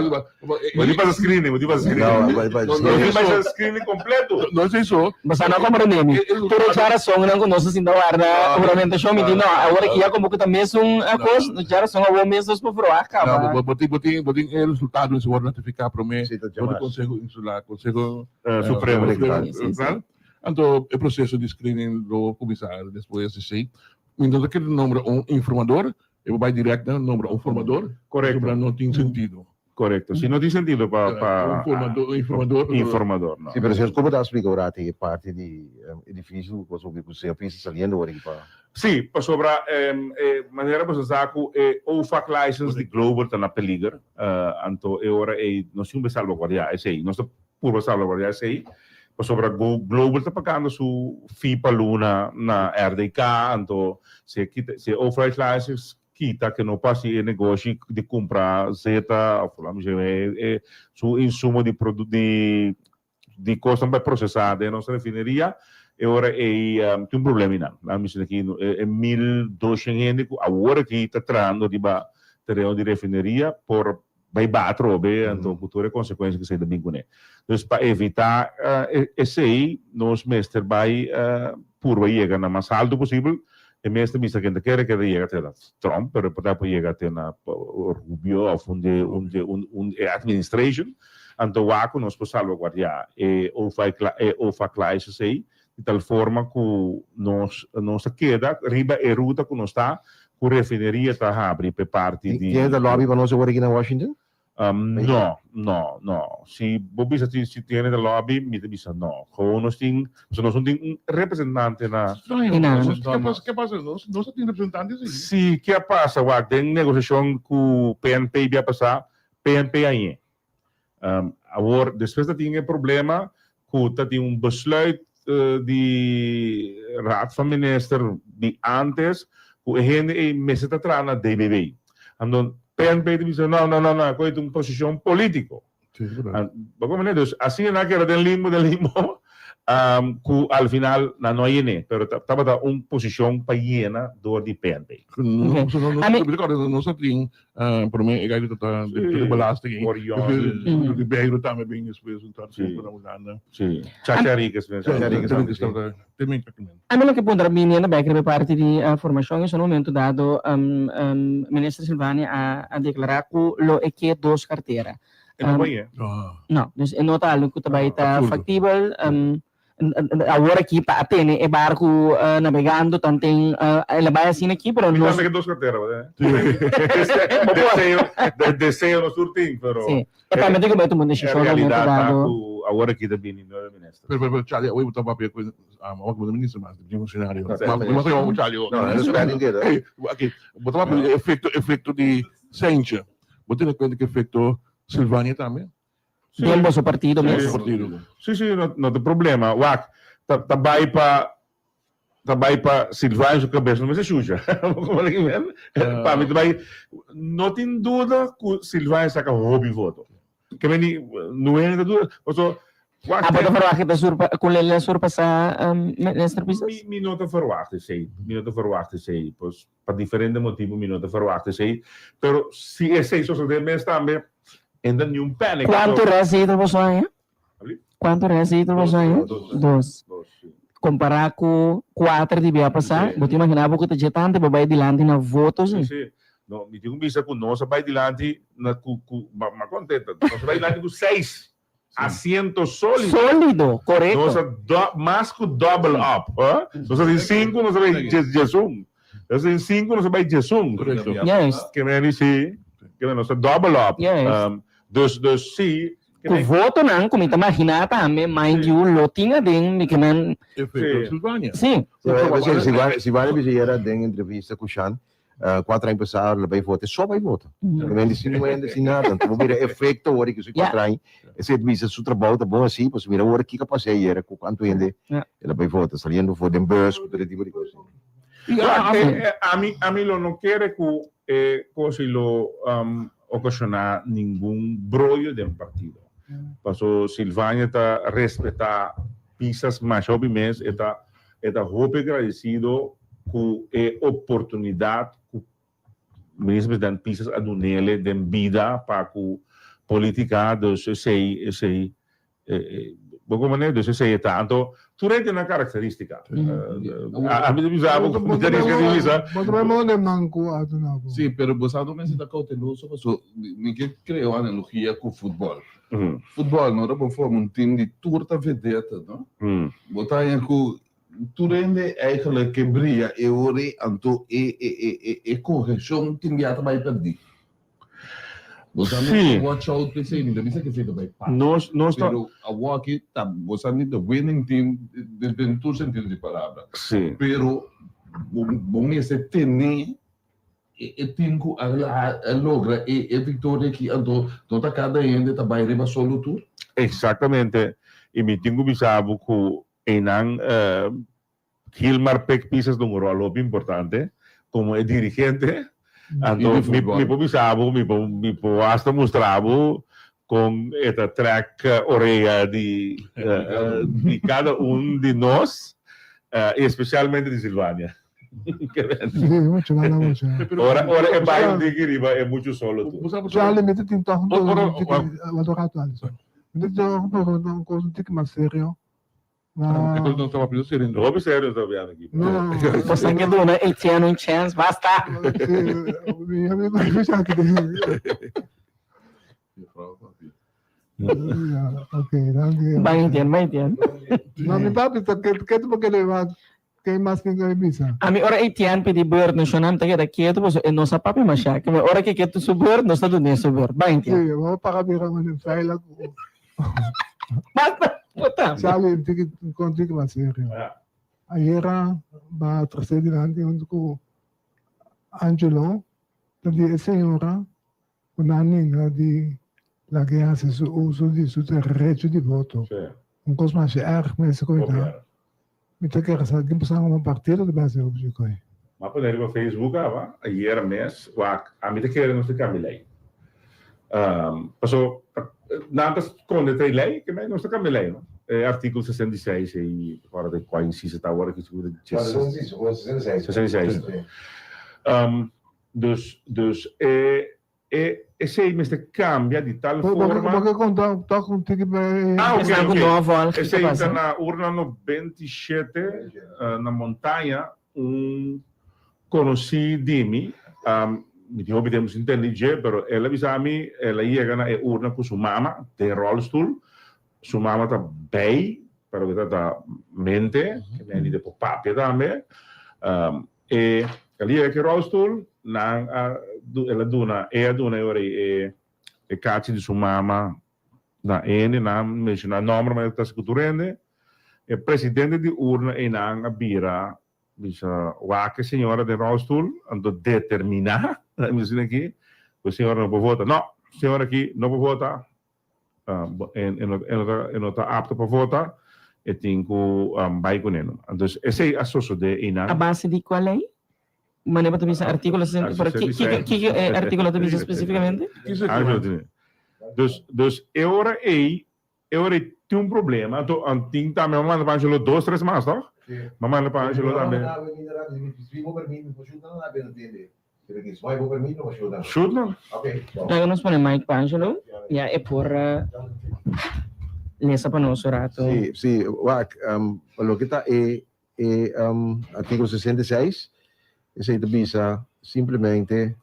no. Bo tin pasa screening, bo tin pasa screening. No, bo tin pasa screening completo. No es eso. Basta no comprende mi. Tur e djarason nan ku nos a sinta warda huramentashon mi di no, awor aki ya komo ku ta mesun kos, djarason awor mes nos por verwagt kaba. No, bo tin, bo tin, bo tin e resultado mester wòrdu ratifiká promé dor di Konseho Insular, Konseho Supremo. Supremo. Anto e proseso di screening lo kuminsá despues di esei. Mi no ta kere nombra un informador, e bo bai direct na nombra un formador. Correcto. Pasobra no tin sentido. Correcto. Si no tin sentido pa pa Un formador, un informador. Informador, no. Si, pero señor, como ta splica ora e parti di edificio cu cosa cu señor Pisa saliendo ora aki pa. Si, pasobra e manera boso sa cu e OFAC license di Global ta na peliger, anto e ora ey nos tin un salvaguardia esey. Nos ta purba salvaguardia esey, pasobra Global ta pagando su fee pa luna na RDK, anto si e kita, si e OFAC license kita ke no por hasi e negoshi di kumpra zeta of laat mi sey e su insumo di produ di di kosnan pa prosesá den nos refineria e ora ei tin un problema einan. Laat mi sey aki e 1200 hende ku awor aki ta trahando riba tereno di refineria por bai baha atrobe anto ku tur e konsekuensia ku esei ta bin kuné. Dus pa evitá esei nos mester bai purba yega na mas haltu posibel. E mes ta bisa ken ta kere kere yega te na Trump pero e por ta por yega te na Rubio of un de un de un un e administration. Anto wak ku nos por salvaguardiá e e OFAC license ei di tal forma ku nos nos ta keda riba e ruta ku nos ta ku refineria ta habri p'e parti di. Tiene ta lobby pa nos awor aki na Washington? No, no, no. Si bo bisa si si tiene ta lobby, mi ta bisa no. Gewoon nos tin, pasobra nos no tin un representante na. Extraño. Na. Ke pasa, ke pasa? Nos nos a tin representante si. Si, ke a pasa? Wak, den negosiashon ku PNP bia pasá, PNP a ñe. Awor, despues ta tin e problema ku ta tin un besluit di Raad van Minister di antes ku e hende ei mester ta traha na DBB. Anto PNP ta bisa no, no, no, no, e ta un posishon politiko. Bo comprende? Dus asina nan a keda den limbo, den limbo, ku al final nan no a yen'é, pero tabata un posishon pa yena dor di PNP. Nos a tin Prome e gai ta ta de belasting. Orion. Ribeiro tambe bin despues un tanto tiempo na Hulanda. Sí. Chacha Henriquez. Chacha Henriquez tabata te A mi loke puntra biniendo bek riba e parti di formacion es un momento dado Minister Silvania a a declara cu lo e ke dos cartera. E no bay e. No, dus e no ta algo cu ta bay ta factibel. Awor aki pa a tene e barku nabegando tanten el a bai asina aki pero Mi nos tambe ke dos kartera bo Deseo deseo nos tur tin pero Sí. E tambe tin ku bai tuma un e desishon na momento realidat ta dado. ku awor aki ta bini nuebe minister. Pero pero Charlie awor bo ta papia ku awor ku bo ta minister mas di funcionario. Mas ta yama Charlie awor. No, no spelling keda. Aki bo ta papia di efecto efecto di Seintje. Bo tene kuenta ku efecto Silvania tambe? Den boso partido mes? Sí, sí, no, no ta problema. Wak, ta, ta bai pa, ta bai pa Silvano su cabeza no mester shucha. Como le men? Pa mi ta bai, no tin duda cu Silvano saca hopi voto. Ke meni, no hende ta duda. Paso, Ah, bo ta verwacht ku ta surpa ku lo e surpasá Minister Pisas? Mi mi no ta verwacht esei. Mi no ta verwacht esei. Pues pa diferente motibu mi no ta verwacht esei. Pero si esei sosodé mes tambe, e no ta niun panic. Kuantu rèszetel boso haña? Kuantu rèszetel boso haña? Dos. Kompará ku kuater di bia pasá, bo ta imaginá bo ku ta dje tantu bo bai dilanti na voto si? Sí, sí. No, mi tin ku bisa ku nos a bai dilanti na ku ku ma kontenta. Nos a bai dilanti ku seis asiento sólido. Sólido, korekto. Nos a do mas ku double up. Nos a tin sinku, nos a bai djesun. Nos a tin sinku, nos a bai djesun. Korekto. Juist. Ke men di si, ke men nos a double up. Juist. Dus, dus si. Ku votonan ku mi ta maginá tambe, mind you, lo tin aden mi ke men. Efecto Silvania. Si. Silvania Villera den entrevista ku Shan kuater aña pasá lo bai vota, e so bai vota. Lo men di si no hende sin nada. Anto bo mira efecto ora ku su kuater aña, esei ta bisa su trabou ta bon asi, pasobra mira ora kiko a pasa ayera ku kuantu hende el a bai vota, saliendo for den bus ku tur e tipo di kos. Ami ami lo no kere ku e kos ei lo okashoná ningun broyo den partido. Paso Silvania ta respetá Pisas masha hopi mes, e ta e ta hopi agradesido ku e oportunidat ku Minister President Pisas a dunele den bida pa ku politica, dus esei esei bo comprende? Dus esei e ta. Anto tur e tin nan caracteristica. Ami ta bisa bo, mi ta riska di bisa. Bo ta bai manda e man ku a duna bo. Sí, pero bo sa no mester ta cauteloso paso mi ke crea un analogia ku futbol. Futbol no ta bo forma un team di tur ta vedette, no? Bo ta haña ku tur hende eigenlijk ke bria e ora ei, anto e e e e cohesion tin bia ta bai perdí. Bo sa mester watch out p'esei, mi ta bisa ku esei ta bai pasa. Nos nos ta. Pero awoki ta bo sa mi the winning team den tur sentido di palabra. Sí. Pero bo bo mester tene E tin ku a logra e viktoria aki, anto no ta kada hende ta bai riba solo tur? Eksaktamente, i mi tin ku bisa bo ku einan Gilmar Pek Pisas ta un ròl hopi importante komo e dirigente, anto mi por bisa bo, mi por mi por asta mustra bo kon e ta trèk orea di di kada un di nos, i espesialmente di Silvania. Ora ora e bai un diki riba e muchu solo tur. Charlie, mi ta tin toch un pregunta, un rato Alison. Mi ta tin toch un pregunta, un cosa un tiki mas serio. E cosa no staba piensa serio. Hopi serio nos ta piando aki. No. Boso ke duna Etienne un chance, basta. Si, mi amigo mi Ok, danki. Bai Etienne, bai Etienne. No, mi papi ta ke ke tu por kere Ke mas tin ku bisa? Ami ora Etienne pidi beurt no shonam ta keda ketu pasobra e no sa papia masha. Keme ora ke ke su beurt nos ta dun'é su beurt. Bai Etienne. Sí, bo para bira manera veilig ku. Basta bo tambe. Charlie, tiki kon tiki mas serio. Ayera ba trasé dilanti huntu ku Angelo ta di e señora ku nan ninga di lag'é hasi su uso di su derecho di voto. Un kos masha erg mester koita. Mi ta kere sa kin pasá un partido ta basa riba dje koi. M'a pone riba Facebook aba ayera mes wak ami ta kere nos ta kambia lei. Paso nan ta skonde ta e lei ke nos ta kambia lei no. E artíkulo 66 ei ora ta kua insiso ta awor aki sigur ta 66. Dus dus e E esei mester cambia di tal forma. Bo ke conta toch un tiki pa e. Ah, ok, Esnan ku ok. no a volg, kiko Esei ta pasa? na urna 97, na Montaña, un conoci di mi, mi tin hopi tempo sin tende dje, pero el a bisa mi, el a yega na e urna cu su mama den rolstoel, su mama ta bij, pero ta ta mente, ke men di por papia tambe, E el yega ki rolstoel, nan a el a duna, e a duna e ora ei e e kachi di su mama na hende, nan a menshoná nòmber ma e ta siku tur hende. E presidente di urna einan a bira bisa wak e señora den rolstoel, anto determiná, nan a bisa asina aki, ku e señora no por vota. No, señora aki no por vota, E no ta apto pa vota, e tin ku bai kuné numa. Entonces esei a sosodé einan. A base di kua lei? Manera bo ta bisa artíkulo sesenta, pero kiko kiko e artíkulo ta bisa spesífikamente? Dus, dus e ora ei, e ora ei. Tin un problema, anto tin tambe m'a manda pa Angelo dos tres mas toch? M'a manda pa Angelo tambe. Shoot nan. Laga nos pone mic pa Angelo, ya e por lesa pa nos un rato. Si, si, wak, pa loke ta e E artíkulo 66, esei ta bisa simplemente,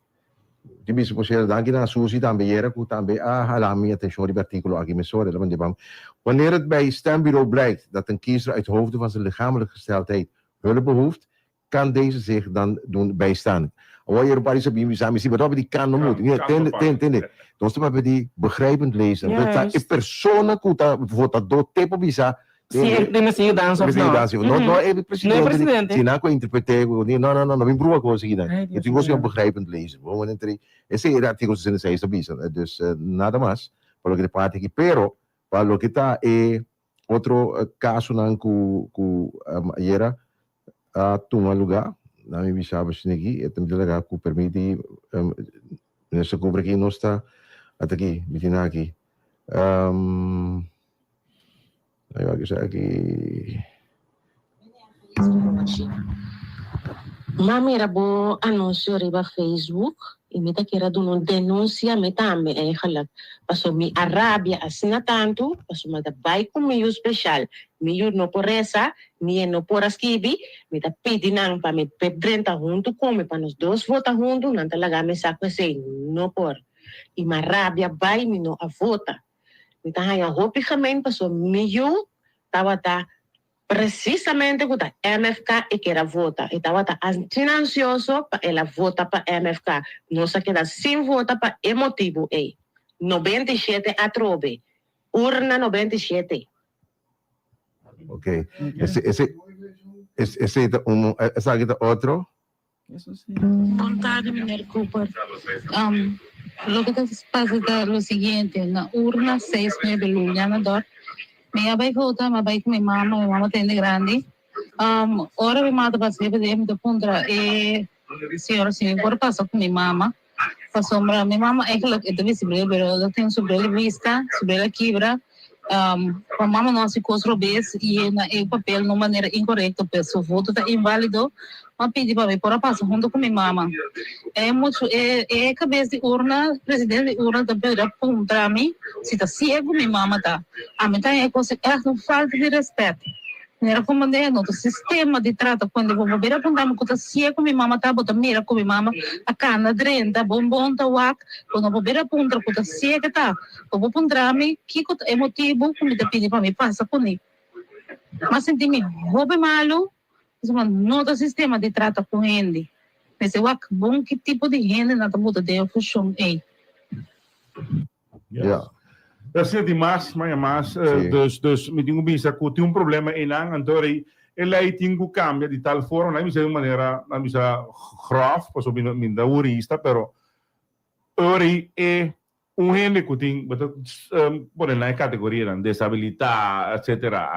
tin bisa por sierto, danki na Susie tambe yera ku tambe a hala mi atenshon riba e artíkulo aki mesora, el a manda bam, Wanneer het bij stembureau blijkt dat een kiezer uit hoofde van zijn lichamelijke gesteldheid hulp behoeft, kan deze zich dan doen bijstaan. Awor yera un par di sabí bisa mi si, pero di kan no moet. Mira, tende, tende, tende. Nos ta papia di begrijpend lezen. Ta e persona ku ta votadó te por bisa Si e tin mester yudansa of no. No, no e presidente. No e presidente. Si nan ku interpreté, no, no, no, no bin brua kos aki nan. E tin kos ku begrijpend lezen. Bo mester entre, esei e artíkulo 66 ta bisa. Dus nada mas pa loke ta parti aki. Pero pa loke ta e otro kasonan ku ku ayera a tuma lugá, nan mi bisa bo esaki aki, e ta laga ku permiti minister Cooper aki nos ta ata aki, mi tin aki. M'a mira bo anuncio riba Facebook y mi ta kier a duna un denuncia mi tambe eigenlijk paso mi a rabia asina tanto paso mi ta bay cu mi yu special mi yu no por reza ni e no por a skibi mi ta pidi nan pa mi p'e drenta hunto cu mi pa nos dos vota hunto nan ta laga mi sa cu esey no por y m'a rabia bay mi no a vota. Mi ta haña hopi gemeen pasobra mi yu tabata presisamente ku ta MFK e kier a vota. E tabata asina ansioso pa el a vota pa MFK. Nos a keda sin vota pa e motibu ei. 97 atrobe. Urna 97. Ok. Ese, ese, esei ta un, esaki ta otro. Bon tardi meneer Cooper. Loke ta pasa ta lo siguiente, na urna seis nuebe Liliana Dort mi a bai vota, mi a bai ku mi mama, mi mama ta hende grandi. Ora mi mama ta pasa riba dje mi ta puntra e señora si mi por pasa ku mi mama pasobra mi mama eigenlijk e ta bisti bril pero el a tin su bril di bista, su bril a kibra. Pa mama no hasi kos robes i yena e papel na un manera inkorekto pues su voto ta invalido, m'a pidi pa mi por a pasa hunto ku mi mama. E muchu e e kabes di urna, presidente di urna ta bira puntra mi si ta siegu mi mama ta. Ami ta haña e kos ègt un falta di rèspèt. Manera ku manera no ta sistema di trata ku hende. Bo por bira puntra mi ku ta siegu mi mama ta, bo ta mira ku mi mama a kana drenta bon bon ta wak, bo no por bira puntra ku ta siegu ta. Bo por puntra mi kiko ta e motibu ku mi ta pidi pa mi pasa kuné. M'a sinti mi hopi malu pasobra no ta sistema di trata ku hende. Mester wak bon ki tipo di hende nan ta buta den e fushon ei. Ja. Asina tin mas, maya mas. Dus, dus mi tin ku bisa ku tin un problema einan, anto rei e lei tin ku kambia di tal forma, nan a bisa di un manera, nan a bisa grof, pasobra mi no mi no ta hurista, pero ora e Un hende ku tin, bo ta pone nan e kategorianan, desabilitá, etsetera,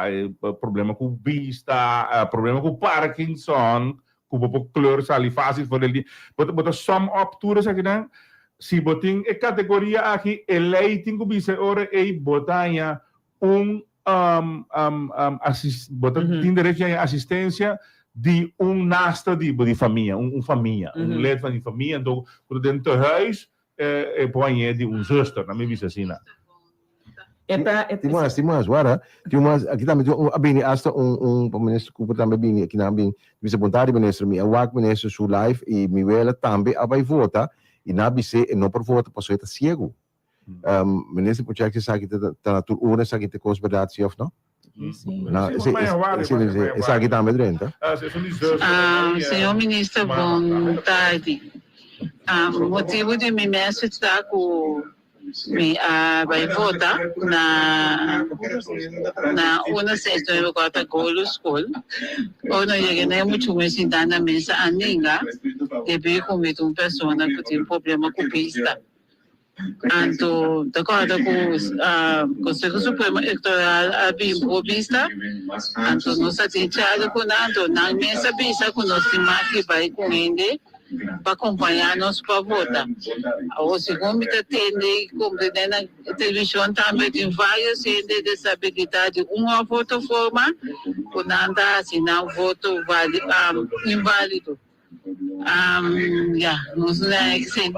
problema ku bista, problema ku Parkinson, ku bo por kleur sali fásil for del di, bo ta bo ta sum up tur esakinan. Si bo tin e kategoria aki, e lei tin ku bisa e ora ei bo ta haña un bo ta tin derecho di haña asistensia di un nasta di bo di famia, un famia, un lid van di famia, anto ku ta den tehuis E por hañ'é di un zuster, nan mi bisa asina. E ta, e Tin mas, tin mas, wara. Tin mas, aki tambe tin un, a bini hasta un, un, pa minister Cooper tambe a bini, aki nan a bin, bisa bon tardi minister, mi a wak minister su live i mi wela tambe a bai vota i nan a bis'é e no por vota pasobra e ta ciego. Minister por check si esaki ta ta na tur urna esaki ta kos berdad si of no? Na, ese, ese, esaki tambe drenta. Señor Minister bon tardi. Motibu di mi message ta ku mi a bai vota na na uno seis nuebe kuater Golu School. Ora no yega na e muchu mi sinta na mesa a ninga debí ku mi ta un persona ku tin problema ku bista. Anto ta kòrda ku Konseho Supremo Elektoral a bin por bista, anto nos a tin charla ku nan, anto nan mes a bisa ku nos tin mag di bai ku hende. pa kompañá nos pa vota. Awor segun mi ta tende i komprendé na televishon tambe tin vários hende desabilitá di un òf otro forma ku nan ta hasi nan voto inválido. Ya, nos na sí.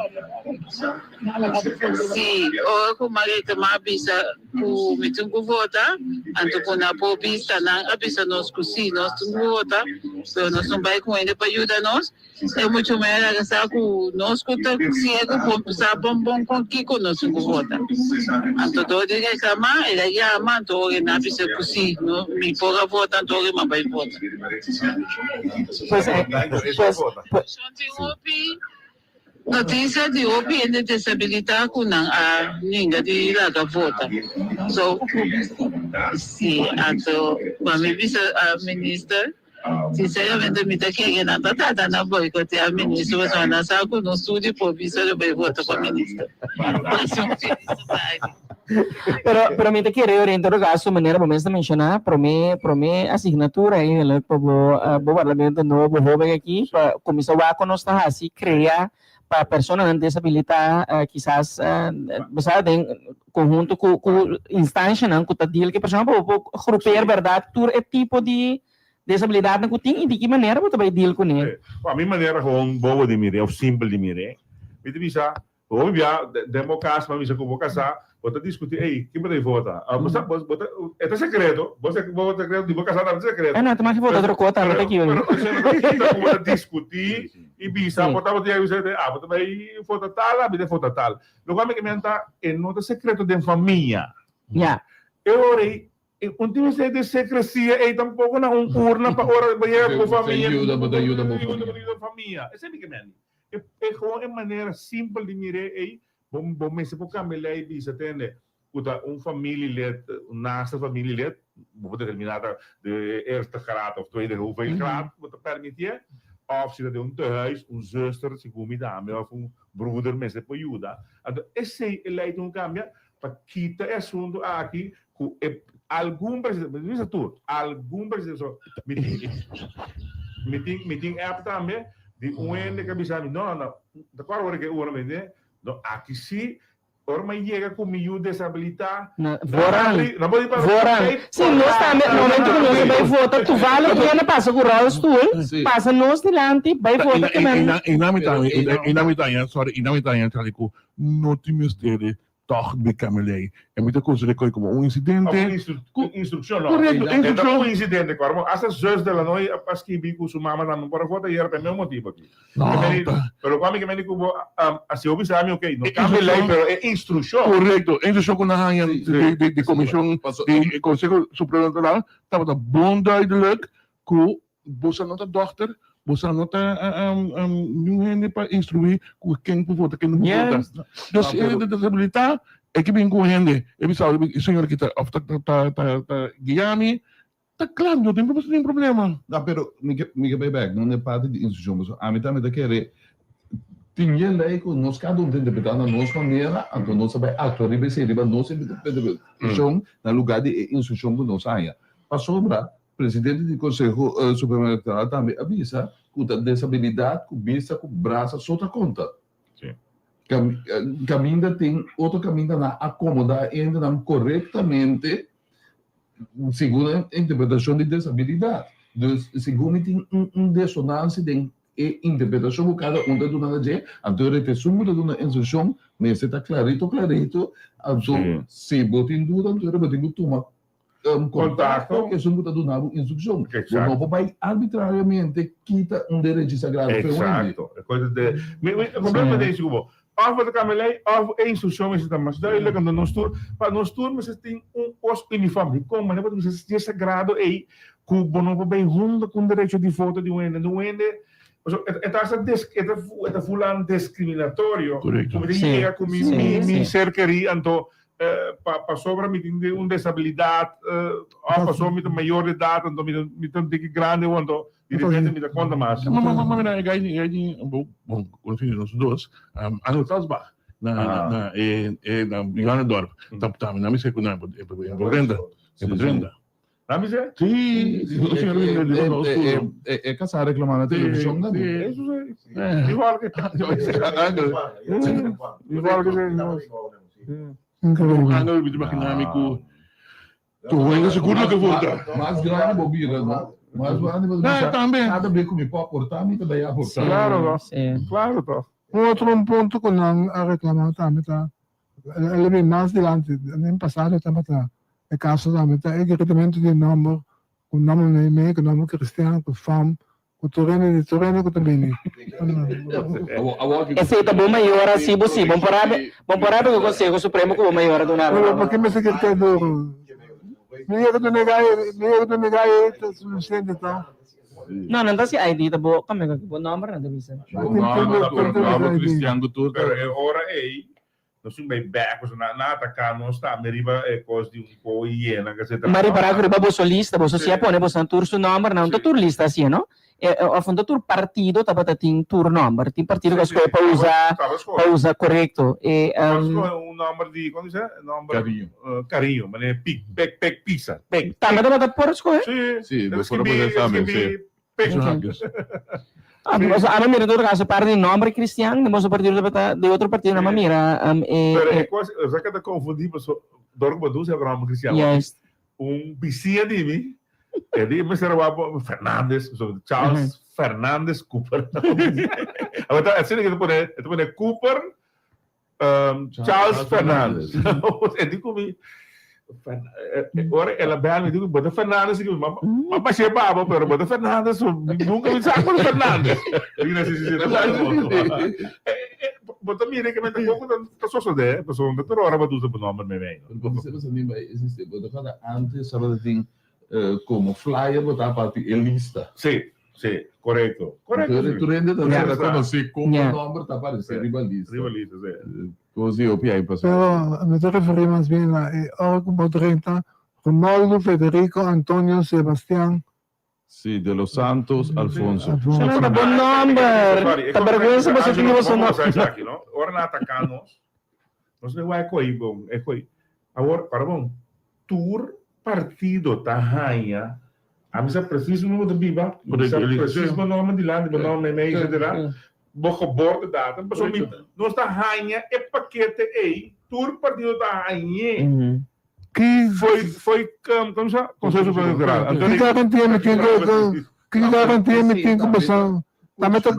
Sí, ora ku Marita m'a bisa ku mi tin ku vota, anto ku na por bista nan a bisa nos ku sí, nos tin ku vota, pero nos no bai ku hende pa yuda nos. E mucho mehor a sa ku nos ku ta siegu por sa bon bon kon kiko nos tin ku vota. Anto dor di reklamá, el a yama, anto ora e na bisa ku sí, no, mi por a vota, anto ora m'a bai vota. Pues, pues, pues. Tin hopi noticia di hopi hende desabilita cu nan a ninga di laga vota. So, si, anto pa mi bisa a minister, sinceramente mi ta kere nan ta trata na boicotea minister pasobra nan sa cu nos tur di por bisa lo bay vota pa minister. Pasa un feliz tardi. Pero, pero mi ta kere ora en todo caso, manera bo mes ta menciona, prome, prome asignatura eigenlijk pa bo, eh, bo parlamento nobo hoben aki, pa cuminsa wak con nos ta haci, crea pa personanan deshabilita, eh, kisas, eh, bo sa, den conhunto cu, cu instancianan cu ta deal cu e persona, pa bo por groepeer, berdad, tur e tipo di deshabilidadnan cu tin y di ki manera bo ta bay deal cune. Pa mi manera gewoon bobo di mire of simpel di mire, mi ta bisa, Hopi bia den bo kas bo a bisa ku bo kasá, bo ta diskutí, ey, kin bo ta vota? Bo sa, bo ta, e ta sekreto, bo sa bo sekreto di bo kasá tambe ta sekreto. E no, ta mas ke vota otro kos tambe ta kiba. Pero esei no ta kita ku bo ta diskutí i bisa, bo tabata yega bisa, ah, bo ta bai vota tal, ami ta vota tal. Loke ami ke menta, e no ta sekreto den famia. Ya. E ora ei, un tin mester di sekresia ei tampoko na un urna pa ora bo yega ku bo famia. Bo ta yuda bo famia. Bo ta yuda bo famia. Esei mi ke menti. E e gewoon e manera simpel di mir'é ei, bo bo mester por kambia lei bisa tende ku ta un familielid, un naaste familielid, bo por determiná ta de eerste graad of tweede hoeveel graad bo ta permitié, òf si ta den un tehuis, un zuster segun mi tambe òf un broeder mester por yuda. Anto esei e lei tin ku kambia pa kita e asuntu aki ku e algun presidente, mi no bisa tur, algun presidente, so mi tin mi tin mi tin app tambe di un hende ku a bisa mi no no ta kòrda ora ku e ora mi di no aki si ora mi a yega ku mi yu desabilitá Na voorrang, voorrang. Si nos tambe, momento ku nos a bai vota, toevallig un hende pasa ku rolstoel, pasa nos dilanti, bai vota ku nan. I nan mi ta, i nan mi ta, sorry, i nan mi ta Charlie ku no tin mester di Tòg mi kambia lei. E mi ta konsider'é koe komo un insidente. Of un instrukshon, no. Korekto, E ta instrukshon. un insidente, kòrda bo. Asta zus de la Noy a skibi ku su mama tambe por a vota i era pa e mesmo motibu aki. No, ta. Pero lokual mi ke mende ku bo a si bo bisa mi, okey, no kambia lei, pero e instrukshon. Korekto, e instrukshon ku nan haña di komishon di Konseho Supremo Elektoral tabata bon duidelijk ku Boso no ta dòkter, boso no ta niun hende pa instruí ku ken por vota, ken no por vota. Dus e desabilitá e ke bin ku hende, e bisa e señor aki ta òf ta ta guia mi, ta kla, no tin niun problema. No, pero mi ke mi ke bai bèk no na e parti di instrukshon pasobra ami tambe ta kere tin yen lei ku nos kada un ta interpretá na nos manera, anto nos ta bai aktua riba esei, riba nos interpretashon na lugá di e instrukshon ku nos haña. Pasobra Presidente di Conseho Supremo Electoral tambe a bisa cu ta desabilidad cu bista cu brasa so ta conta. Caminda tin otro caminda nan acomoda hendenan corectamente segun e interpretacion di desabilidad. Dus segun mi tin un desonancia den e interpretacion cu cada un ta duna na dje, anto e retesun cu ta duna instruccion mester ta clarito clarito, anto si bo tin duda anto bo tin cu tuma Kontakto ku esun ku ta duna bo instrukshon. Bo no por bai arbitrariamente kita un derechi sagrado fe un hende. Exacto. E problema ta esei ku bo òf bo ta kambia lei òf e instrukshon mester ta mas duidelijk. Anto nos tur, pa nos tur mester tin un kos uniform. Dikon? Manera bo ta bisa si e sagrado ei ku bo no por bai hunta ku un derecho di voto di un hende. Un hende, pasobra e ta hasta e ta fulan diskriminatorio. Korekto. Ku mi ta yega ku mi ser kerí anto pa pasobra mi tin un desabilidad of pasobra mi ta mayor de edad anto mi ta mi ta un tiki grande awor anto di repente mi ta konta mas. Ma ma ma mira e gai e gai di bo bon konosi di nos dos Angel Salsbach na na e e na Johannesdorp ta ta mi na mi sekunan e por drenta e por drenta. Na mi se? Sí, E kasá reklamá na televishon tambe. Eso sí. Igual que. Igual que. Increíble. Angel, mi ta imaginá mi ku tu huenga sigur lo ke vota. Mas grandi bo bira, no? Mas grandi bo bira. Tambe. Kada bes ku mi por aportá, mi ta bai aportá. Claro, toch. Sí. Claro, toch. Un otro un punto ku nan a reklamá tambe ta, el a bin mas dilanti, den pasado tabata e kaso tambe, ta e gritamentu di nòmber, ku nòmber meimei, ku nòmber kristian, ku fam, ku tur hende di tur hende ku ta bini. Esei ta bo mayor a si bo si. Bon por habi, bon por habi ku Konseho Supremo ku bo mayor a duna Pero pa ke mester grita duru? Mi yega ta nega e, mi yega ta nega e ta sufisiente ta. No, nan ta si ID ta bo, kome ku bo nomber nan ta bisa. Bo nomber, Cristian ku tur ta. Pero e ora ei Nos tin bai bek, pasobra nan a ataká nos tambe riba e kos di un ko yena, etcetera. Ma ripará ku riba boso lista, boso si a pone bosonan tur su nòmber, nan no ta tur lista así, no? Òf no ta tur partido tabata tin tur nòmber. Tin partido ku a skohe pa usa, pa usa korekto. E. Tabata skohe un nòmber di, kon bisa? Nòmber. Kariño. Kariño, manera pik, pek, pek pisa, pek. Tambe tabata por skohe? Sí. Sí, bo por a pone tambe, sí. Pasobra ami a mira todo caso par di nomber cristian di boso partido tabata di otro partido nan a mira e Pero e cos o sea que ta confundi paso dor cu bo duse e nomber cristian Juist. Un bisia di mi e di mester a wak Fernandez pasobra Charles Fernandez Cooper Awor ta asina ke ta pone e ta pone Cooper Charles Fernandez. E di ku mi, ora el a bel mi di ku mi, bo ta Fernandez? Mi ma bash'é baba, pero bo ta Fernandez? Nunka mi sa ku ta Fernandez. Mi di, si, si, si, ta Bo ta mira ke mi ta koko ta sosodé, pasobra tur ora bo ta usa bo nòmber meimei. Bo ta bo ta kòrda antes tabata tin komo flyer bo ta parti e lista. Si. Sí, korekto. Korekto, sí. Tur hende ta ser konosí kon bo nòmber ta aparesé riba lista. Riba lista, sí. Kos di hopi ai pasá. Pero mi ta referí mas bien na e ora ku bo drenta Romaldo Federico Antonio Sebastian. Sí, de los Santos Alfonso. Alfonso. Ta bo nòmber. Ta bergwensa boso tin di boso nòmber. Ora nan ataká nos, nos no wak e ko'i bon, e ko'i. Awor, para bon, tur partido ta haña, ami sa precies unda bo ta biba, mi sa precies bo nomber dilanti, bo nomber meimei, etcetera, bo geboortedatum, pasobra mi, nos ta haña e pakete ei, tur partido ta hañ'é. Ki. Foi, foi, como se chama? Consejo Supremo Electoral. Anto Ki garantia mi tin ku, ki garantia mi tin ku boso tambe ta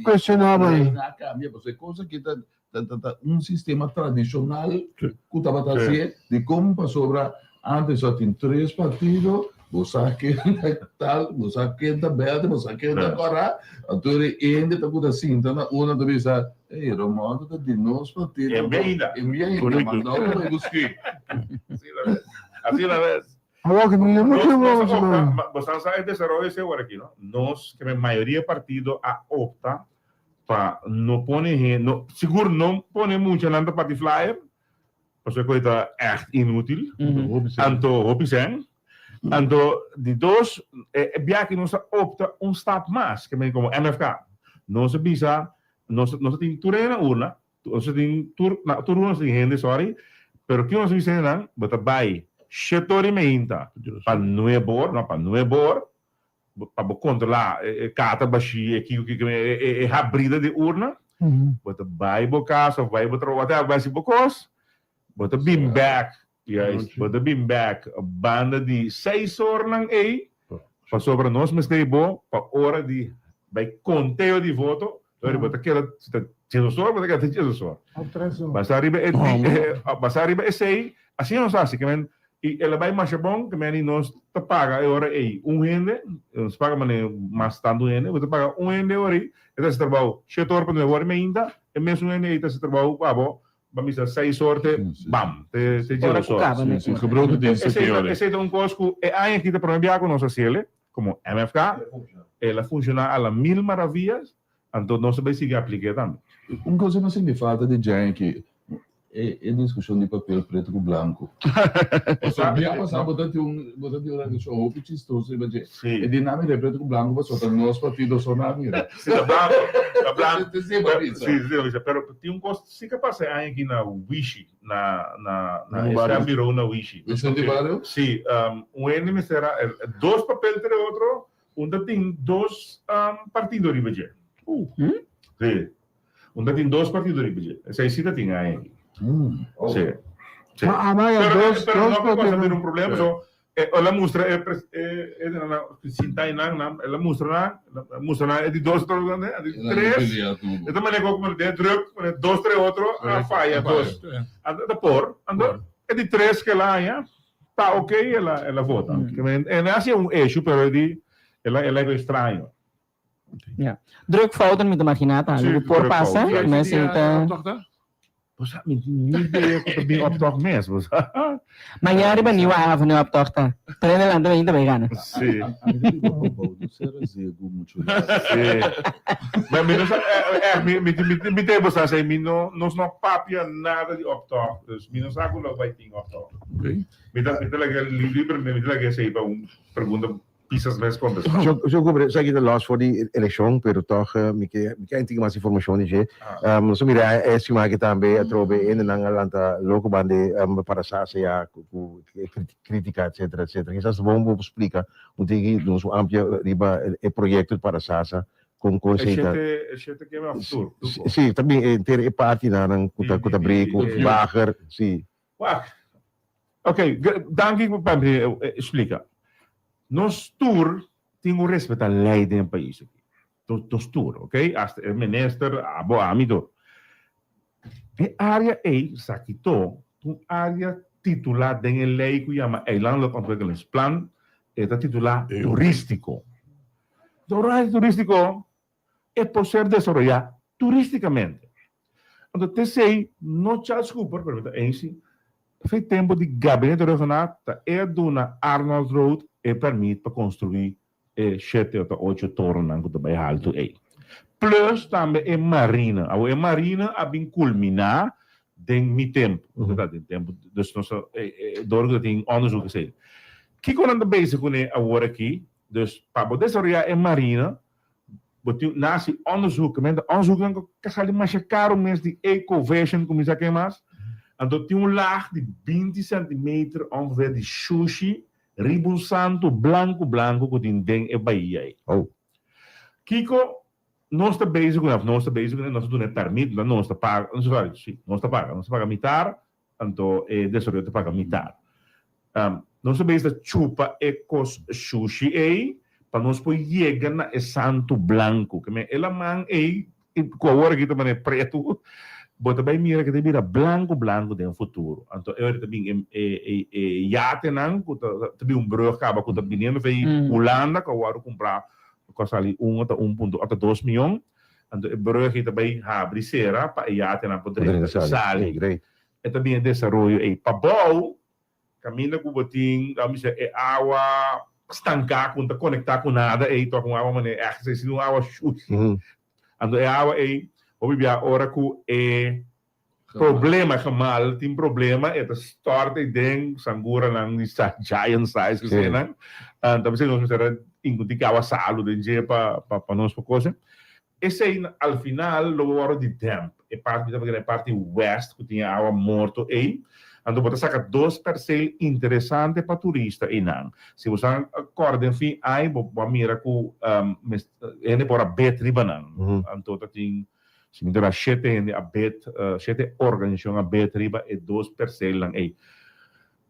cuestionabel. A cambia, pasobra e cosa aki ta Ta un sistema tradishonal ku tabata hasié. Dikon? Pasobra ántes a tin tres partido, bo sa ken ta tal, bo sa ken ta bèrdè, bo sa ken ta kòrá. Anto e hende ta ku ta sinta na una ta bisa, Ey, Romualdo ta di nos partido. E bia ainda. E bia ainda, ma no ta bai busk'é. Así la ves. Awor ku no motibu Bo sa e desaroyo esei awor aki, no? Nos, ke mayoria partido a opta pa no pone hende, no, sigur no pone muchanan ta parti flyer, pasobra koe ta ègt inútil, anto hopi sèn. Anto di dos, e biaha nos a opta un stap mas, ke men komo MFK. Nos a bisa, nos nos a tin tur hende na urna, nos a tin tur, na tur urna nos tin hende, sorry, pero kiko nos a bisa hendenan, bo ta bai shete ora i meinta pa nuebe or, no, pa nuebe or, pa bo kontrolá e kata bashí, e kiko kiko, e habrida di urna, bo ta bai bo kas òf bai bo trabou, whatever, bai hasi bo kos, bo ta bin bèk, juist, bo ta bin bèk banda di seis ornan ei, pasobra nos mester ei bo pa ora di bai konteo di voto, ora bo ta keda, si ta diesdos or, bo ta keda te diesdos or. Basá riba e, basá riba esei, asina nos ta hasi, ke men I el a bai masha bon, ke meni nos ta paga e ora ei un hende, nos paga manera mas tantu hende, bo ta paga un hende e ora ei, e ta hasi trabou shete ora pa nuebe ora i meinta, e mesun hende ei ta hasi trabou pa bo, ban bisa seis or te bam, te te Ora djedos ku or. kaba Sí, sí, gebroken dienst Esei te ta ora. esei ta un kos ku e aña aki ta prome bia ku nos hasi el, komo MFK, el a funshoná a la mil maravillas, anto nos ta bai sigui aplik'é tambe. Un kos ku mi a sinti falta di dje aki. E e diskushon di papel pretu ku blanku. Pasobra bia pasá bo ta tin un bo ta tin un reakshon hopi chistoso riba dje. Sí. E di nan mira e pretu ku blanku pasobra ta nos partido so nan mira. Sí, ta blanku, ta blanku. Te siempre a bisa. Sí, sí, bisa. Pero tin un kos sí ke pasa e aña aki na Wishi, na na na Na e bario. stembureau na Wishi. Wishi di bario? Sí, un hende mester a dos papel entre otro, un ta tin dos partido riba dje. Sí. Un ta tin dos partido riba dje. Esei si ta tin aña aki. Sí. Sí. Ma ama ya Pero, dos, pero dos no por partido. bira un problema, so, el a mustra e, pres- e, e, na, na, sinta ei nan, nan, el a mustra nan, el a mustra nan, e di dos otro, e di tres. E ta manera como de druk, manera dos, tres otro, a falla dos. Ando ta por, ando, e di tres que el a haña, ta ok, el a, el a vota. Ke men, e no a hasi un issue, pero e di, el a, el a algo extraño. Ja. Drukfouten mi ta imaginá ta algo ku por pasa, Sí, ma esei ta. Bo sa, mi tin ni idea ku ta bin optocht mes, bo sa. Mañana riba Nieuwe Avenue optocht ta. Tren delante mi ta bai gana. Sí. Mi ta biba pa bou di sera zegu muchu laat. Sí. Ma mi no sa, eh, mi, mi, mi, mi ta bo sa esei, mi no, nos no papia nada di optocht, dus mi no sa ku lo bai tin optocht. Mi ta, mi ta laga liber, mi ta laga esei pa un pregunta Pisas mes contesta. Sho Cooper, esaki ta los for di eleccion, pero toch mi ke mi ke un tiki mas informacion di dje. Nos a mira e siman aki tambe atrobe hendenan a lanta loco banda e parasasa ya cu critica etcetera etcetera. Kisas ta bon bo por splica un tiki nos un amplia riba e proyecto di parasasa con con E esey ta. shete e shete keme of tur? Si, ta bin henter e partinan cu ta cu ta break cu bager, si. Wak. Ok, danki pa mi splika. Nos tur tin ku respetá lei den e pais aki. Nos tur, ok? Asta e minister, abo, ami tur. E área ei, Sakito, ta un área titulá den e lei ku yama Eilandelijk Ontwikkelingsplan, e ta titulá turístiko. Dor área turístiko e por ser desaroyá turísticamente. Anto t'esei no Charles Cooper, pero mi ta eens si, p'esei tempu di Gabinete Rhuggenaath ta e a duna Arnold Road e permit pa construí e shete o ta ocho torennan cu ta bai haltu ei. Plus tambe e marina. Awor e marina a bin culminá den mi tempu, den tempu, dus nos a, dor cu ta tin onderzoek esei. Kico nan ta bezig cune awor aki? Dus pa bo desaroyá e marina, Bo tin na hasi onderzoek, men onderzoeknan ku ka sali masha karu mes di Ecovision ku mi sa ke mas. Anto tin un laag di binti centimeter ongeveer di shushi riba un santu blanku blanku ku tin den e bahia ei. Oh. Kiko nos ta bezig kuné? Of nos ta bezig kuné, nos ta duna e permit, no nos ta paga, sorry, si, nos ta paga, nos ta paga mitar, anto e desaroyo ta paga mitar. Nos a bes ta chupa e kos shushi ei pa nos por yega na e santu blanku. Ke men e laman ei ku awor aki ta manera pretu, bo ta bai mira ke ta bira blanku blanku den futuro. Anto e ora ta bin e e yatenan ku ta ta bin un brug kaba ku ta biniendo fei Hulanda ku a wòrdu kumprá ku a sali un ota un punto ota dos mion. Anto e brug ei ta bai habri sera pa e yatenan por drenta i sali. E ta bin e desaroyo ei. Pabou, kaminda ku bo tin, laat mi bisa, e awa stanká ku no ta konektá ku nada ei, tok un awa manera ègt esei si un awa shushi. Anto e awa ei, hopi bia ora ku e problema, gemaal tin problema, e ta stòrt ei den sanguranan di sa giant size ku eseinan. Anto a bisei nos mester a inkunti ki awa salu den dje pa pa nos por kose. Esei al final lo bo wòrdu di dèmp. E parti mi ta papia e parti west ku tin e awa morto ei. Anto bo ta saka dos perseel interesante pa turista einan. Si bo sa kòrda den fin ai bo a mira ku hende por a bet riba nan. Anto ta tin si mi ta shete hende a bet shete organisashon a bet riba e dos perseelnan ei.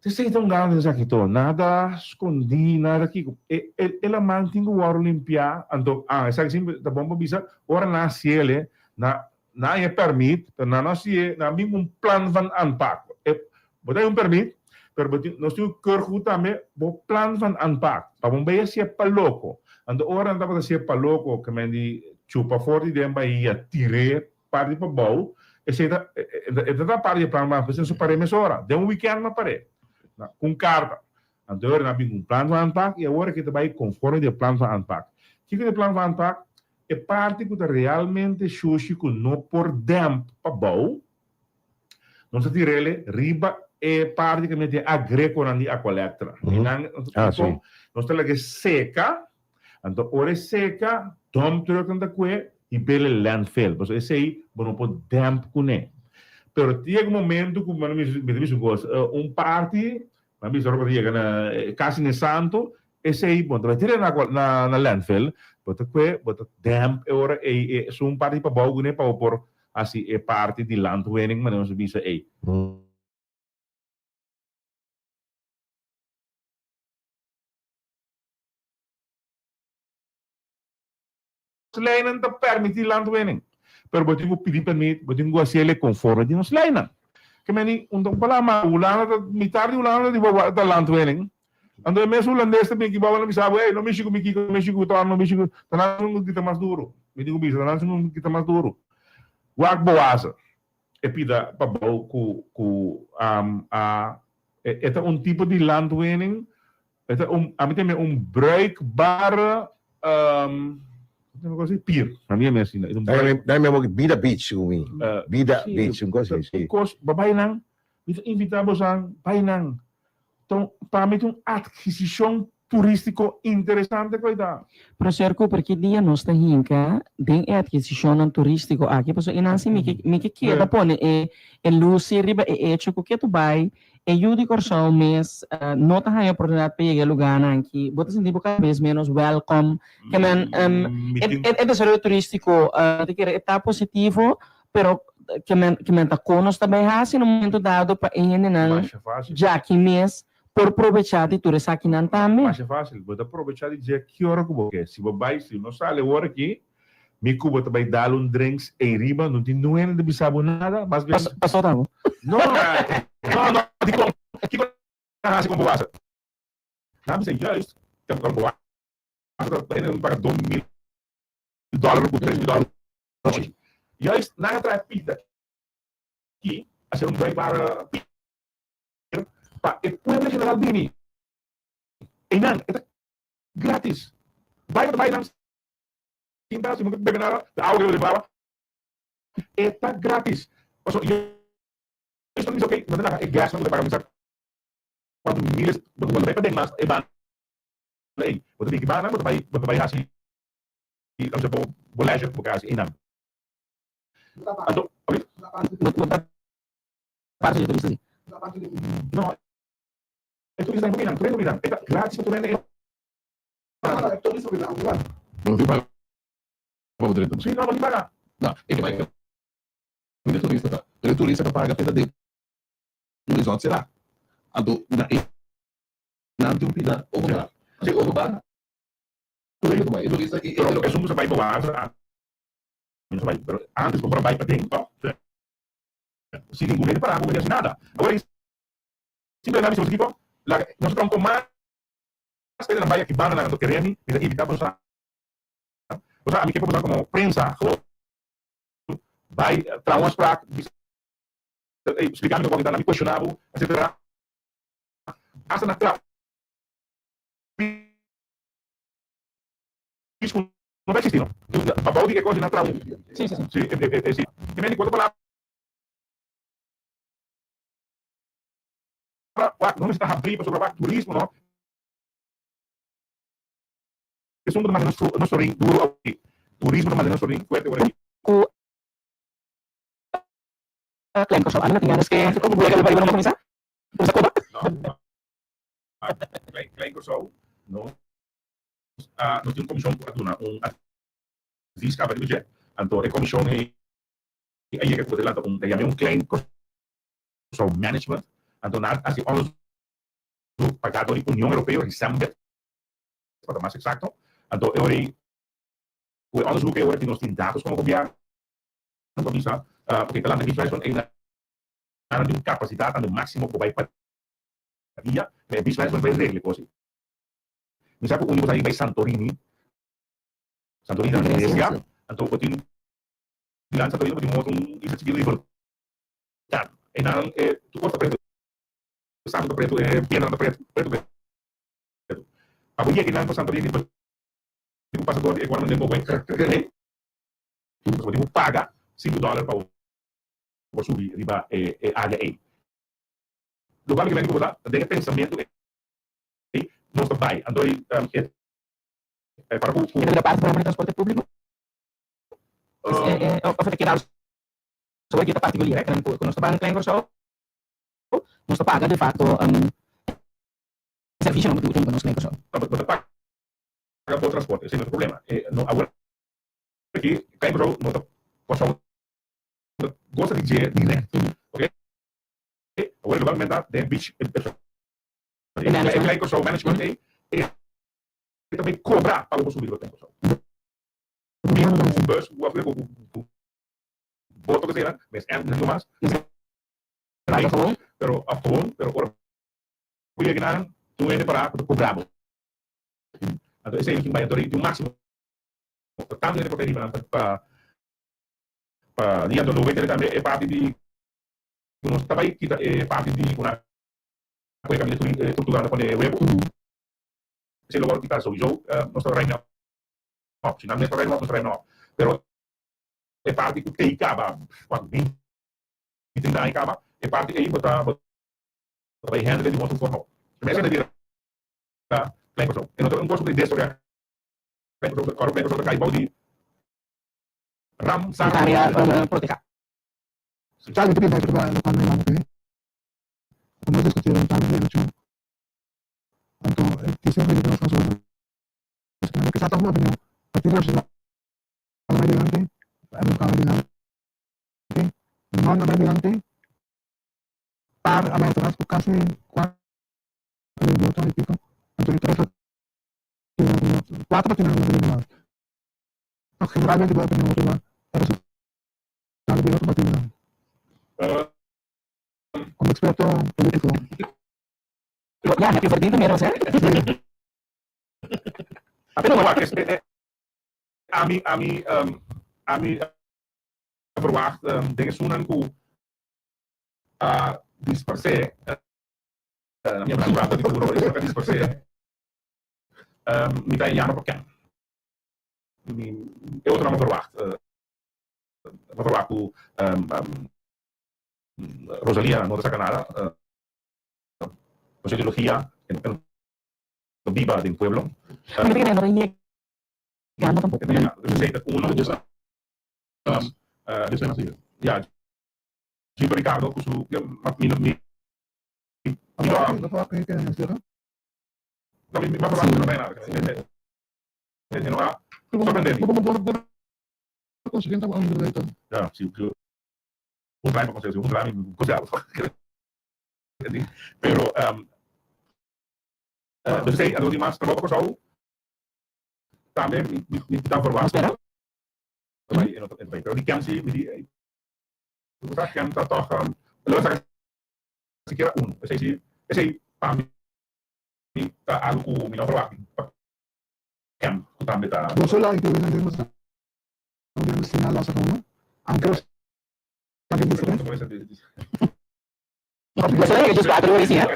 Esei ta un gana den esaki to. Nada skondí, nada kiko. E e e laman tin ku wòrdu limpiá. Anto, ah, esaki si ta bon pa bisa, ora nan a hasiel, na nan a haña pèrmit, pero nan no a hasié, nan a bin ku un plan van aanpak. E, bo ta haña un pèrmit, pero bo tin, nos tin ku keur ku tambe bo plan van aanpak, pa bo bai hasié pa loko. Anto, ora nan tabata hasié pa loko, ke men di chupa for di den bahia, tir'é Parti pa bou, esei ta e ta ta parti di e plan mas p'esei su par'é mesora. Den un wikènt nan par'é. Na ku un karta. Anto e ora nan bin ku un plan van aanpak i awor aki ta bai konforme di e plan van aanpak. Kiko ta e plan van aanpak? E parti ku ta realmente shushi ku no por dèmp pa bou, Nos a tir'ele riba e parti ku mete agrekonan di Aqualectra. I nan nos ta laga e seka, anto ora e seka, dump trucknan ta kue i bele landfill, pasobra esei bo no por damp kuné. Pero tin yega un momento ku mi ta bisa un kos, un parti, mi a bisa ora bo ta yega na kasi na e santu, esei bo no ta bai tira na landfill, bo ta kue, bo ta damp e ora ei esun parti pabou kuné pa bo por Hasi e parti di landwinning manera nos a bisa ei. Leinan ta permiti landwinning, pero bo tin ku pidi permit, bo tin ku hasi el konforme di nos leinan. Ke meni un ta un palabra ma Hulanda ta mitar di Hulanda ta di bo ta landwinning. Anto e mes hulandes ta bin aki bo a bisa bo, ey no mishi ku mi kiko, no mishi ku tòrno, no mishi ku, ta nan esun ku kita mas duru. Mi tin ku bisa, ta nan esun ku kita mas duru. Wak bo wasa e pida pa bou ku ku a e ta un tipo di landwinning, e ta un ami ta yama un bruikbare pier, ami yama asina, e ta un bruik. Nan yama Bida Beach segun mi, Bida Beach, un kos así. Un kos, bo bai nan, Mi ta invitá bosan bai nan. Ta pa mi ta un adkisishon turístiko interesante ku ei ta. Pero señor Cooper, ki dia nos ta hinka den e adkisishonnan turístiko aki? Pasobra einan si mi ke mi ke keda pone e e lusi riba e echo ku ketu bai e yu di Kòrsou mes no ta haña oportunidat pa yega e lugánan aki. Bo ta sinti bo kada bes ménos wèlkòm. Ke men e e desaroyo turístiko mi ta kere e ta positivo, Pero ke men ke men ta kon nos ta bay hasi na un momento dado pa e hendenan Masha fácil. djaki mes por probechá di tur esakinan tambe. Masha fácil. Bo ta probechá di dje ki ora ku bo ke. Si bo bai, si no sali awor aki, mi ku bo ta bai dal un drinks ei riba, no tin nuen hende ta bisa bo nada, mas bien. Pasó ta bo. No, no, no, dikon? Kiko nan hasi kon bo wasa? Nan bisa juist, te bo wasa ta hende paga 2000 dòler ku 3000 dòler. Nochi. Juist nan a traha pita ki a ser un bruikbare pier pa e pueblo en general bini. Einan e ta gratis. Bai bo ta bai nan sinta si bo no ta bebe nada ta awa ke bo ta bebe awa. E ta gratis. Pasobra juist nan bisa ok nan ta laga e gas nan ku ta paga misa kuantu miles bo ta bai paden mas e banda ei. Bo ta bini ki banda bo ta bai bo ta bai hasi. I ta bisa bo bo leisure bo ke hasi einan. Anto, abi? Bo ta parti di turista si? No, e turista no binan, tur hende binan. E ta gratis pa tur hende. Bo no tin paga pa bo drenta. Si, no, bo tin paga. No, e ke bai kaminda turista ta. Pero e turista ta paga p'e ta den un resort será. Anto na einan tin un pida openbaar. Si openbaar. Pero esun ku sa bai pa wasa, mi no sa bai, pero antes bo por a bai paden to, sin ningun hende para bo hasi nada. Awor ei simplemente a bisa boso kiko, laga nos a traha un kon mas hende nan bai aki banda nan anto kere mi, mi ta invita boso sa, boso sa ami ke pa boso komo prensa gewoon bai traha un afspraak, bisa ey splika mi loke ta mi kueshiona bo etcetera, hasta na traha. Piscu no ta existi no. Pabou di e cos di nan traha un. Sí, sí, sí. Sí, e, e, sí. Te mende cu otro palabra, wak, no mester ta habrí pasobra wak turismo no. Esun ta manda nos, nos sorin duro awor. Turismo ta manda nos sorin fuerte awor aki. Cu Klein Kòrsou. Ami no tin ganas ke bodega riba no cuminsa. Cuminsa koba. No, no. Klein, Klein Kòrsou no. a nos tin un komishon ku a duna un advis kaba riba dje, anto e komishon ei a yega ku bo ta lanta un, ta yama un Klein Kòrsou Management, anto nan a hasi onderzoek pagá dor di Union Europeo, Resembit pa ta mas eksakto, anto e ora ei ku e onderzoek ei ora ki nos tin datos komo gobièrnu pa bisa oke ta lanta Beachmanagement ei nan tin un kapasidat tantu máksimo ku bo bai pa dia, pero e Beachmanagement bai regla e kos ei. Mi sa ku un di boso a bai Santorini, Santorini ta na Grecia, anto bo tin dilanti Santorini bo tin un otro un isla chikitu di volkan. Einan e tur kos ta pretu, e santu ta pretu, e piedranan ta pretu, pretu pretu. Pa bo yega einan pa Santorini bo tin ku pasa dor di e guarda manera bo bai kre, pasobra bo tin ku paga sinku dòler pa bo. por subi riba e área ei. Lokual mi ke mende ku bo ta den e pensamentu ei nos ta bai. Anto e para ku. E ta bira parti programa di transporte públiko? Òf e ta keda algu ku ta partikular ku nos ta paga na Klein Kòrsou? Nos ta paga de facto e servicio nan ku nos Klein Kòrsou. Bo ta paga bo transporte, esei no ta problema. Awor aki Klein Kòrsou no ta Kòrsou no ta gosa di dje direct, ok? Awor e lugar ku men ta den beach e Klein Kòrsou management ei e ta bay kobra pa bo por subi riba Klein Kòrsou. Un bus ku boto ku eseinan mes no mas. Paga gewoon. Pero of gewoon, pero ora bo yega nan, tin un hende pará ku ta kobra bo. Anto esei no tin bai, anto tin un máksimo. Ta tantu hende por kai riba nan pa pa di anto lo wetele tambe e parti di ku nos ta bai kita e parti di ku nan a kohe kaminda tur tortuga ta pone webu. Esei lo wòrdu kitá souiso nos ta ruim op. Si nan mes ta ruim op, nos ta ruim op. Pero e parti ku tei kaba kuantu 20. Di 30 aña kaba, e parti ei bo ta bo ta bai handle di un otro forma. Primer esei ta bira Klein Kòrsou. E no ta un kos ku ta destoreá Klein Kòrsou, ora Klein Kòrsou ta kai bou di Ramsar. Área protehá. Charlie, te pidi pa lokual nan yama oke. Ku nos diskutí un tardi di elekshon. Anto e tin semper di nos nos Loke sa ta un opinion, Partido Nacional a bai dilanti, MFK a bai dilanti. Man a bai dilanti, par a bai atras ku kasi 4000 voto i piko. Anto e tres partidonan ku no, kuater partidonan ku no ta bini mas. Tok generalmente bo opinion riba e resultado di e otro partidonan? Komo eksperto politiko. Ya, heb je verdiend inmiddels, hè? Sí. Pero wak, ami, ami, ami verwacht den esunnan ku a disparsé, mi a brasa di puro, esunnan ku a disparsé, mi ta yama pa ken. Mi, e otronan a verwacht, a verwacht ku Rosalia no ta saka nada, pasobra ideologia e no ta biba den pueblo. Mi ta kere no ta yegando tampoco. Esei ta uno. Ya, Gilbert Ricardo ku su mi no mi no no mi no verwacht no nada e no a sorprende mi. Ya, si un draai pa conseho, si un draai mi conseha bo. Pero dus esei a dor di mas trabou pa Kòrsou tambe mi ta verwacht. Bai, e no ta bai. Pero di Kem si, mi di, ey, bo sa Kem ta tòg, lo a saka sikiera unu. Esei si, esei pa mi ta algu ku mi no verwagt pa Kem, ku tambe ta. Bo so la inklui nan den nos den sinal lo a saka unu, aunke lo saka diferente. Bo so la yega djis kuater ora i si, eh?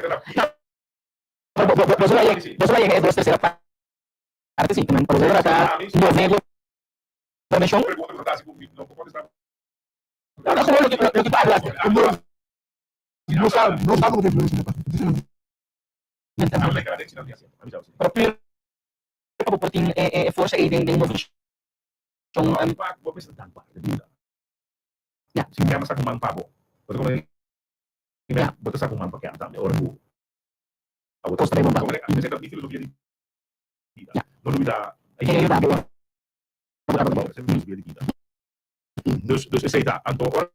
Bo so la yega, bo so la yega e dos tersera parte si, pero bo ta move bo. Permishon? No, no, gewoon loke loke bo habla. No sa, no sa como te influencia pa. Pero puur pa bo por tin e forsa ei den den moveshon. Ya. Si mi ama sa ku man pa bo. Bo ta come bo ta sa ku man pa ken tambe ora ku abo ta. Mi filosofia di bida. No lubida. Ken a yuda bo? Dus, dus esei ta. Anto ora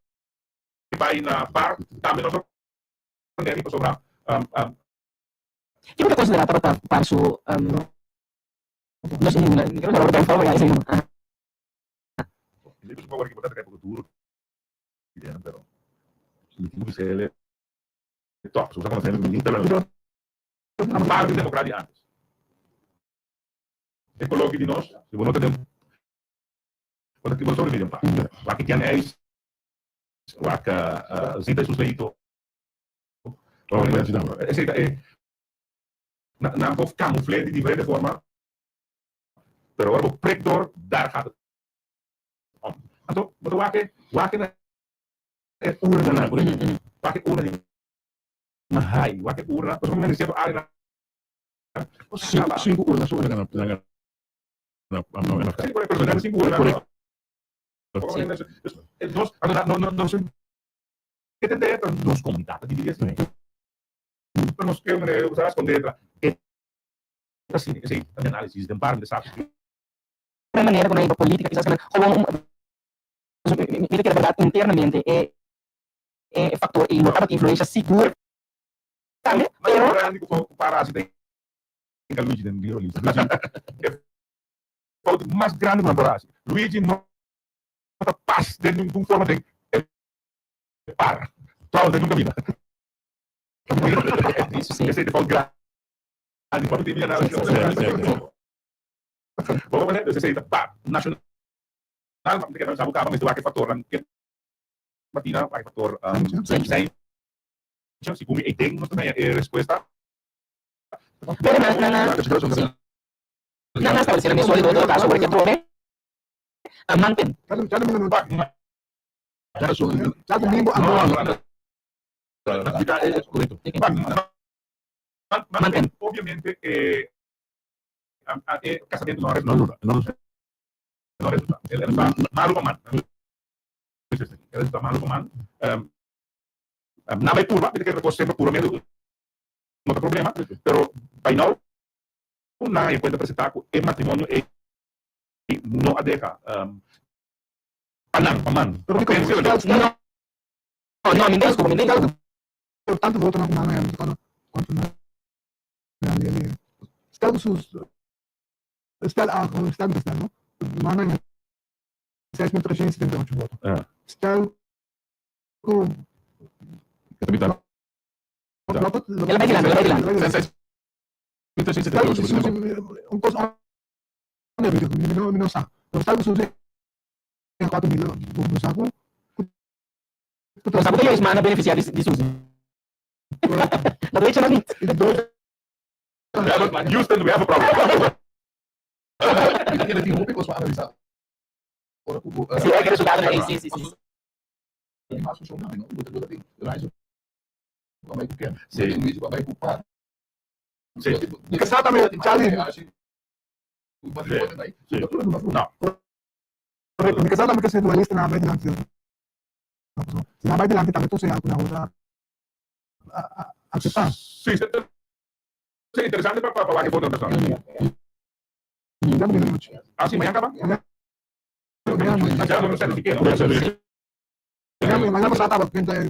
mi bai na bar tambe no sorprende mi pasobra um, um. Kiko ta konsiderá tabata par su um, no sé, mi creo que tabata un ya esei no. Mi supo awor ki bo ta kai poko duro pero mi tin ku bisa el tòg, pasobra bo sa konosé mi, mi ta parti demokrat di antes. E color ki di nos, si bo no ta den, bo ta bo ta sobrevivi den pas. Wak ki Ken Eis, wak Zita y sus leito. Esei ta e, nan por camuflé di diferente forma, pero ora bo prik door, daar gaat het om. Anto, bo ta wak e, wak e na. E urna nan, wak e urna di Mahai, wak e urna, pasobra mi cierto área Sinku, sinku urna so na na na Sí, correcto, pero sinku urna. Correcto. Nos, no, no, no, ke ta nos komunidat ta dividí asina. Pero nos ke manera ku sa skonde tra e ta asina, esei ta mi análisis den par mi ta sa ku. E manera ku nan hiba polítika kisas nan gewoon un mi ta kere bèrdat internamente e e faktor ei lo tabatin influensha sigur tambe pero. Mas grandi ku para hasi ta hinka Luigi den Luigi e fout mas grandi ku nan por hasi Luigi no ta pas den ningun forma den e Para. Trouwens, nunca bira. Esei ta fout grandi. Papi tin bira Bo por ejemplo, esei ta pa nacional. Pa keda sa bo kaba mester wak e factornan ke Martina, wak e factor zijn. Si kumi ei den nos ta haña e respuesta. Pero nan nan nan a establece nan mes sólido todo caso porque trove a manten. Manten. Obviamente e casamiento no resulta. No resulta. El resulta malo pa man. El resulta malo pa man. Nan bai purba, mi ta kere semper purba medio no ta problema, pero by now nan a cuenta presenta cu e matrimonio ei no a deha. Pa nan, pa man. Pero mi Pensa stel, stel. No, no, mi no mi no. Tantu votonan ku nan a hende kono kontra nan a hende. Stel ku su stel a stel mi ta stel no. Nan a hende 6378 voto. Stel ku El a bai dilanti, el a bai dilanti. Stel ku un kos mi no sa. Pero stel ku Suzy 4000 bo sa ku Bo sa ku ta Joyce Mana benefisiá di Suzy. Na Deutsche nan nit. Houston we have a problem. Tin hopi kos pa analisá ora ku bo. Si e resultadonan ei, si, si, si. Mas fushon tambe no, bo ta tin Raizo ku a bai ku Ken, bo ta tin Luigi ku a bai ku Pat. Sa tambe Charlie. No. Mi casá tambe ta ser dualista nan a bai dilanti si nan a bai dilanti tambe tur señal ku nan a aceptá. Sí, ta interesante pa pa wak e foto personal. Ah, sí, mañana kaba? Mañana no certifique, no? Mañana pasá tabata kenta e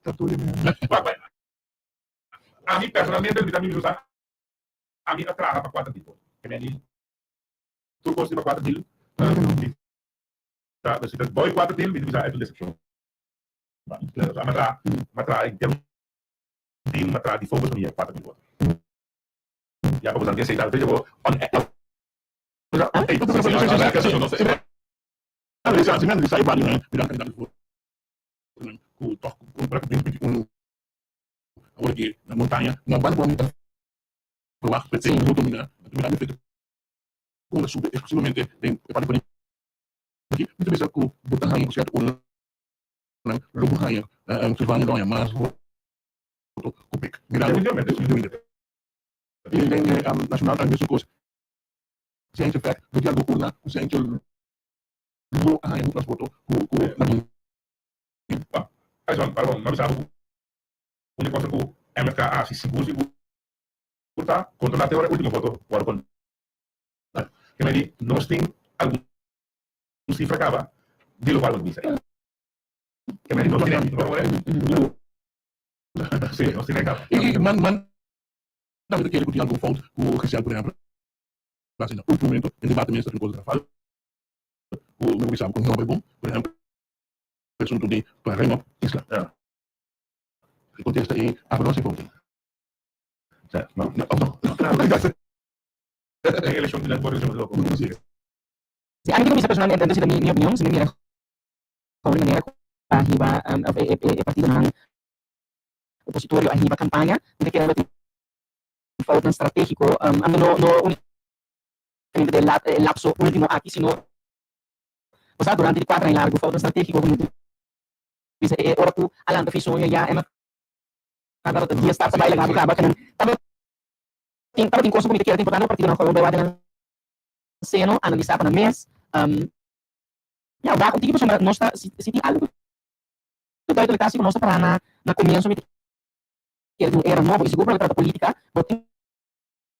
tertulia. Ami personalmente mi ta mi usa ami a traha pa kuater tipo. Tur kos riba kuater mil mi ta si ta bou di kuater mil mi ta bisa e ta un desepshon mi a traha mi a traha henter un team mi a traha di focus pa mi yega kuater mil voto ya pa bo sa esei ta fecha bo on Kon a subi eksklusivamente den e parti pariba aki, mi ta bisa ku bo ta haña ku sierto urnanan lo bo haña Silvania lo haña mas voto ku Pik. Mirando i den e nashonal tambe mesun kos. Science fact, bo tin algun urna ku Science lo a haña muchu mas voto ku Lamini. Pardon, mi a bisa bo ku un e cosa ku MFK a hasi sigur sigur ta kontrolá te ora e ultimo voto wòrdu kontá. Ke mei di nos tin algun sifra kaba di lokual bo ta bisa ei. Ke mei di nos tine Si, nos tine kaba. I man man tambe ta kere ku tin algun fout ku Giselle por ehempel hasi na ultimo momento den debate mes ta tin un kos grafal ku mi por bisa bo ku no bai bon por ehempel e asuntu di Remo Isla. E kontesta ei abo no hasi fout. No, no. Den elekshon di nan por elekshon loko. Si ami tin ku bisa personalmente entonces si ta mi opinion si mi mira kon di manera ku a hiba of e partidonan opositorio a hiba kampaña mi ta kere lo tin foutnan strategiko ando no no unikamente den e lapso ultimo aki sino. Bo sa durante di kuater aña largu foutnan stratégiko ku mi bisa e ora ku a lanta fi soño ya e tabata dia start ta bai laga bo kaba kenan tabatin tabatin kos ku mi ta kere ta importante pa partidonan gewoon bai wak den nan seno analisá pa nan mes ya wak un tiki pasobra nos ta si si tin algu ku ta duidelijk ta si ku nos ta pará na na komienso mi ta kere di un era nobo i sigur pa loke trata politika bo tin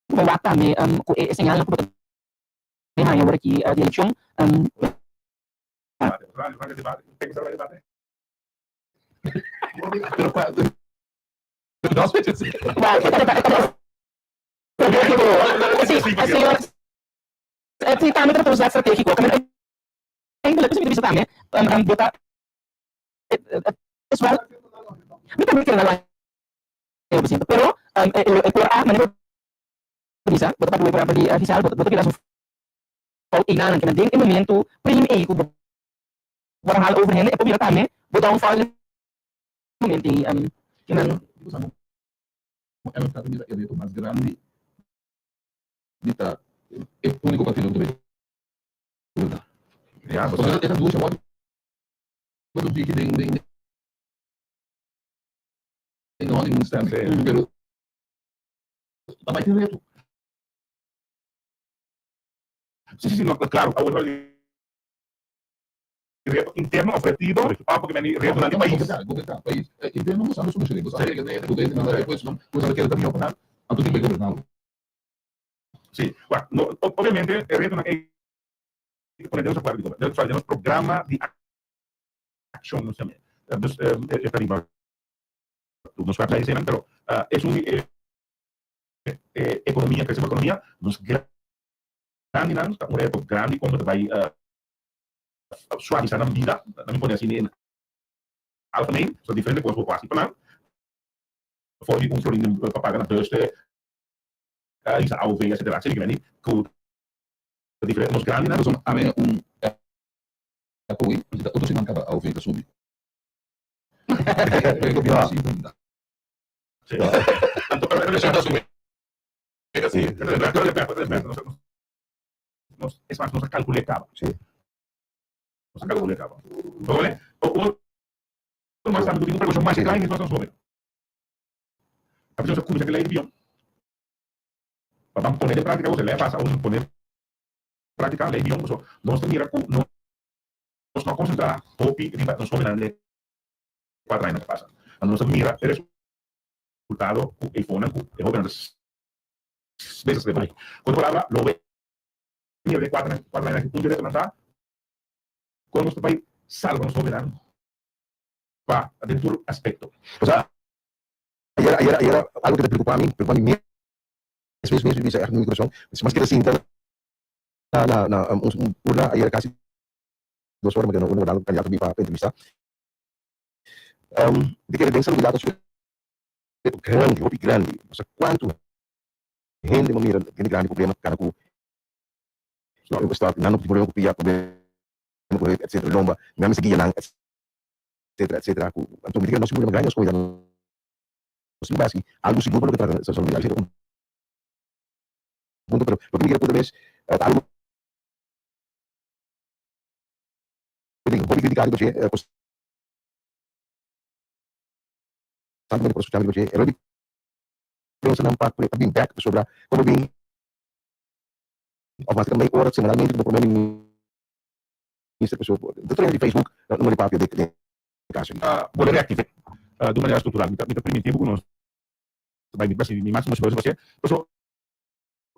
ku bai wak tambe ku e señalnan ku bo ta bai haña ora ki di elekshon. Por hala over hende e por bira tambe bo downfall den momento ei ke nan. MFK ta mira e reto mas grandi di ta e unico partido cu ta bay goberna. Pasobra e ta dushi awor bo ta tiki den den den honeymoon stem pero ta bay tin reto. Si si si no claro awor reto interno of retido of porque meni retonan di pais. Goberná pais. Interno bo sabe solucioné. Bo sabe que bo ta manda e puestonan, bo sabe kere ta mihó pa nan, anto tin bay goberná bo. Sí, wak, no, obviamente e retonan ei ta pone den nos akuerdo di goberno, sorry, den nos programa di akshon nos yam'é. Dus e ta riba nos website eseinan, pero esun di e ekonomia, krese bo ekonomia, nos grandinan ta un reto grandi kon bo ta bai suavisa nan bida, nan mi pone asina en algemeen, so diferente cos bo por haci pa nan, for di un florin pa paga na bus te hisa AOV etcetera, asina ki meni cu ta diferente, nos grandinan. Pasobra ami un apoy, si ta otro siman caba AOV ta subi. E gobierno si ta. Si. Anto pero ta subi. Si. Nos, es mas, nos a calcul'é caba. Sí. Nos a calcul'é caba. Bo wele? O mas tambe cu tin un precaucion mas grandi nos nos hoben. A nos a cuminsa cu e ley di bion. Pa ban pone den practica, bo ley a pasa, nos pone den practica ley bion, pasobra nos ta mira cu nos no a concentra hopi riba nos hobennan den e cuatro añanan cu pasa. Anto nos ta mira e resultado cu e fonan cu e hobennan ta Bes a bai. Ku otro palabra, lo bai mira den kuater kuater aña aki un direto nan ta kon nos ta bai salba nos hobennan pa den tur aspekto. Osea, ayera, ayera, ayera algo ke ta preokupa mi, preokupa mi mes, mes, mes, mes, mi kurason, mas ke ta sinta na, na, na un urna ayera kasi dos ora, mi keda na urna wardando kandidato bin pa entrevista. Mi kere den salubridad ta un grandi, hopi grandi, osea kuantu Hende bo mira hende grandi problema kana ku nan no tin problema ku pia problema ku heup etcetera lomba nan mester guia nan etcetera etcetera ku anto mi ta kere nos tin problema grandi nos komunidad nos tin basi algu sigur pa loke trata salud mental esei ta un punto pero loke mi kere puntra mes ta algu ku tin hopi kritika riba dje konstantemente por skucha riba dje e Pensa nan pa cu e ta bin bek pasobra como bin of mas mei ora semanalmente como prome minister pasobra ta traina di Facebook no manda papia den den caso di. Bo debe active di un manera structural. Mi ta mi ta priminti bo cu nos ta bay mi basi mi maximo esfuerzo pa hacié pasobra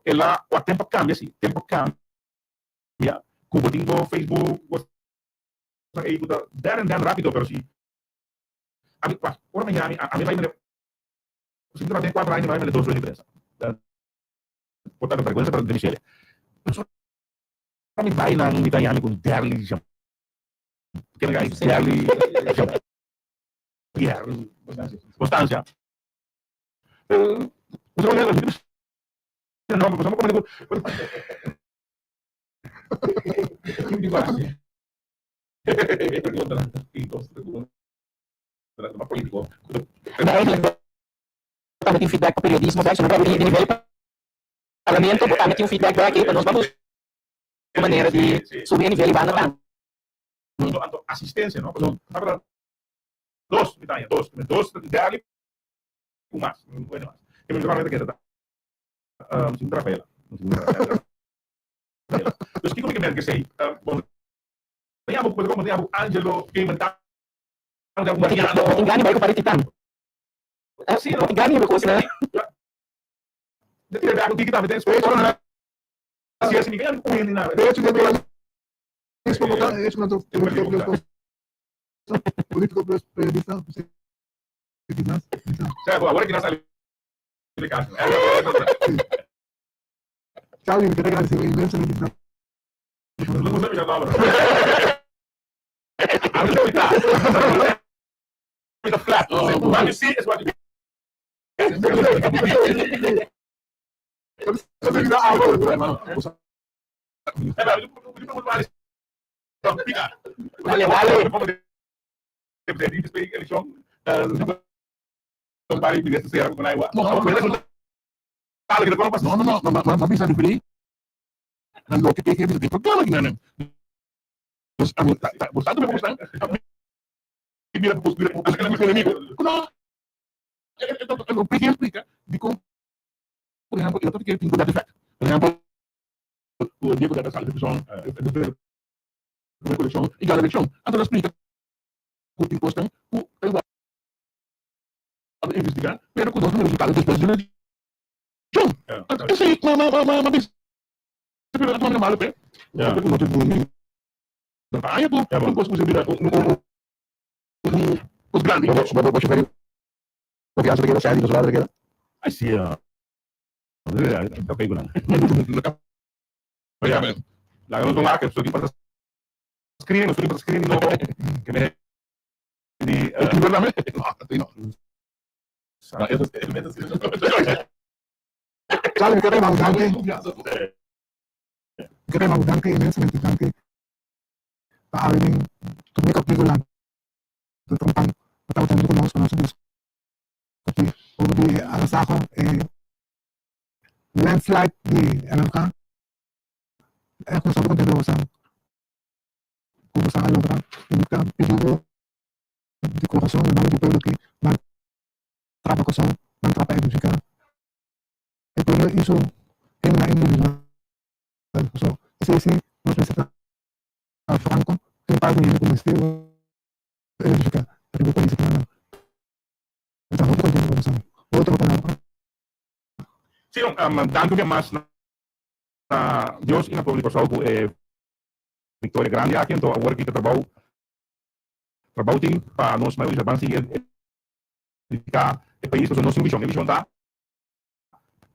el a wak tempo a cambia si tempo a cambia cu bo tin bo Facebook bo esnan ey cu ta der en den rapido pero si ami wak ora mi yami ami bay mira. Si mi tabata den cuatro aña mi bai dos rueda di prensa. Por ta vergüenza pero den mi Pero mi bai nan mi ta yami con Derly Jean. Ken gai Derly Jean Pierre Constancia. No, pues como Tambe tin feedback pa periodismo bek, so no di nivel parlamento bo tambe tin un feedback bek pa nos ban busca manera di subi e nivel y banda tambe. Anto asistencia, no? Pasobra tabata dos mi taña, dos, dos dali ku mas, bueno mas. Ke mi ta keda ta sin Rafaela. Dus kiko mi ke merke esei? Bon, ta yama ku, ta yama ku Angelo, Cayman Town, Mariano. Bo tin gana di bai ku pari Titan? Si, Bo tin gana di hebe kos na? De tira bek un tiki tambe den space, ora nan a hasi mi ka yama ku hende nada. De hecho, Político plus periodista, quizás, quizás. Sea, awor aki nan sali di casa. Charlie, mi quiero agradecer inmensamente. No gusta mi nombre. A mi ta. Mi ta flat. What you see is what you get. Dale, dale. No, no, no, ma ma bisa referí na loke ke bisa den programa ki nan. Pues a mi ta ta bo tanto me gustan. Mira pues mira pues enemigo. No. Lo que explica di con por ejemplo, yo te tin dat effect. Por ejemplo, o Diego da sali de prison, de colección y gana elección. Anto explica cu tin cosnan cu ta igual investiga, pero cu nos no resultado despues di una elección. Anto esey ma ma ma ma bisa pero a tuma malo pe. Porque no te no ta aña cu un cos cu se bira un un un cos grandi. Bo bo chofer confiansa ta keda, Sandy nos lado ta keda? Ay si. Ok ku nan. Laga nos wak episodio di pasa screening, nos pasa screening nobo. Ke me di No, no. Charlie, mi quiero danke. Mi quiero danke inmensamente danke pa alguien tu mi contigo la tu trompan pa ta utendo con nos pa nos discutir over di agasajo e landslide di MFK. Echt nos hopi contento bosan cu bosan a logra y mi ta pidi bo di corazon na nomber di pueblo aki nan trapa corazon nan trapa edifica e pueblo y su hendenan individual so esey si nos mester ta franco tin un par di hende cu mester edifica riba e pais aki nan mi ta hopi contento pa bosan otro palabra. Si, danki un bia mas na Dios i na pueblo di Kòrsou ku e viktoria grandi aki. Anto awor aki ta trabou, trabou tin pa nos mayoria ban sigui edifiká e pais pasobra nos tin un vishon. E vishon ta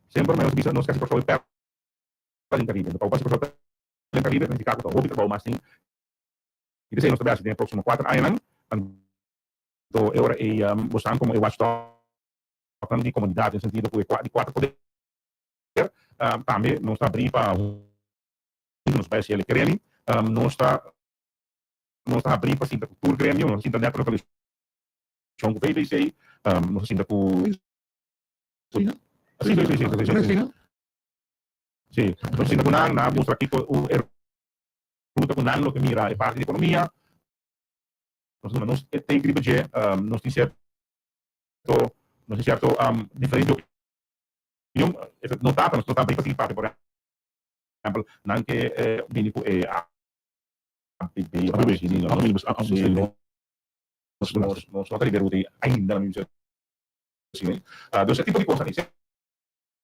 semper nos bisa nos kasi Kòrsou e pèrla den Karibe. Anto pa bo hasi Kòrsou pèrla den Karibe ta nifiká ku ta hopi trabou mas tin i p'esei nos ta bai hasi den e próksimo kuater añanan. Anto e ora ei bo stan komo e watchdog nan di komunidat den sentido ku e di kuater poder tambe nos ta abrí pa huntu nos bai hasi el gremi nos ta nos ta abrí pa sinta ku tur gremio nos a sinta nèt ku VVC nos a sinta ku si si si si si nos a sinta ku nan nan a mustra kiko e ruta ku nan lo ke mira e parti di ekonomia nos a duna nos e take riba dje nos tin sierto nos tin sierto diferente opinion no ta nos no ta pa sigui papia por ehempel nan ke bini ku e APB nos no ta riba e ruta ei ainda na mi bisa asina dus e tipo di kosnan ei semper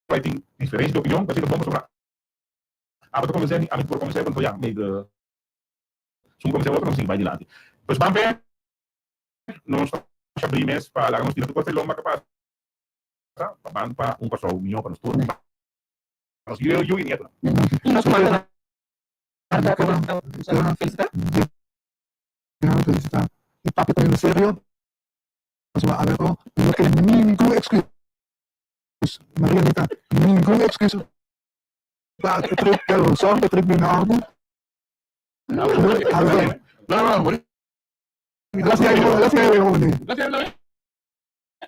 ai tin diferensia di opinion pasobra ta bon pasobra abo ta konvensé mi ami por konvensé bo anto ya mi sun konvensé otro nos sigui bai dilanti pues ban pe nos ta shabrí mes pa laga nos tira tur kos lomba ke pasa pa ban pa un Kòrsou mihó pa nos tur pa nos yu yu i nietunan. I nos manda nan felisitá. Nan felisitá i papia pone serio pasobra Alberto no ke ningun excuse Maria Anita ningun excuse pa e trip pero sòrg pa e trip bini na orde Alberto.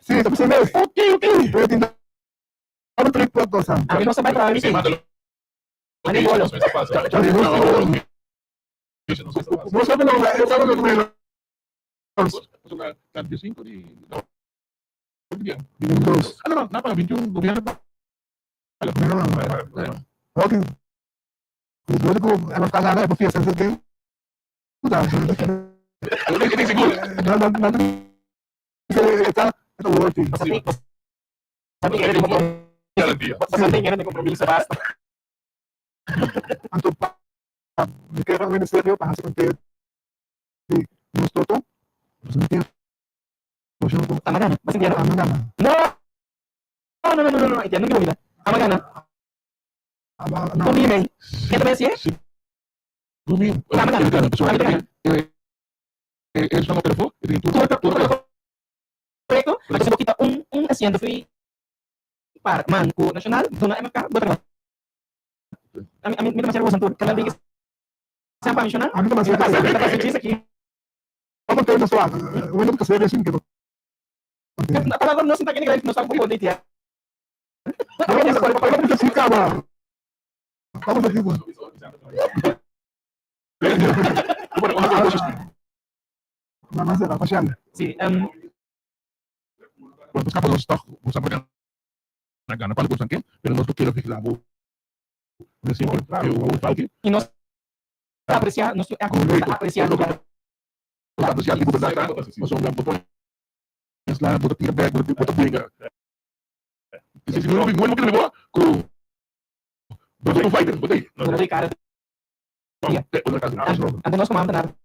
Sí, ta pasando mes. Ok, ok. Pero tin dado trip por cosa. A mi no sa bai traha mi. Ani bolo. No sabe no, no sabe no no. Ta 15 di Dos. Ah, no, no, pa 21 gobierno. No, no, no. Ok. Depois que ela ficar lá, é fiesta, você tem. No, no, no. Está, está working. Basta compromiso, basta. Anto pa mi kera un ministerio pa hasi konte di nos toto. Nos no tin Amagana, basta entiendo. Amagana. No, no, no, no, no, no, entiendo que bonita. Amagana. No. Dime, ¿qué te decía? Gumi, Amagana. Amagana. Eso no perfo, Correcto. Entonces, poquito un asiento fui para Manco Nacional, dona MK, bota A mí me demasiado gozo, canal de San pa nacional. A mí demasiado. Pasa aquí. Vamos a tener nuestro, bueno, que se ve sin que Talagang no sinta kini no sa po dito ya. Vamos a Mamá será facial. Sí, Bueno, pues capaz toch, vos sabés na gana para gostan que, pero no quiero que la bo. Decimos, claro, y no aprecia, no aprecia lo que apreciar tipo verdad, mas um botão lá, bota tira back, bota bota briga. Se não não que levou com bota no fighter, bota aí. No de cara. Antes nós comandamos nada.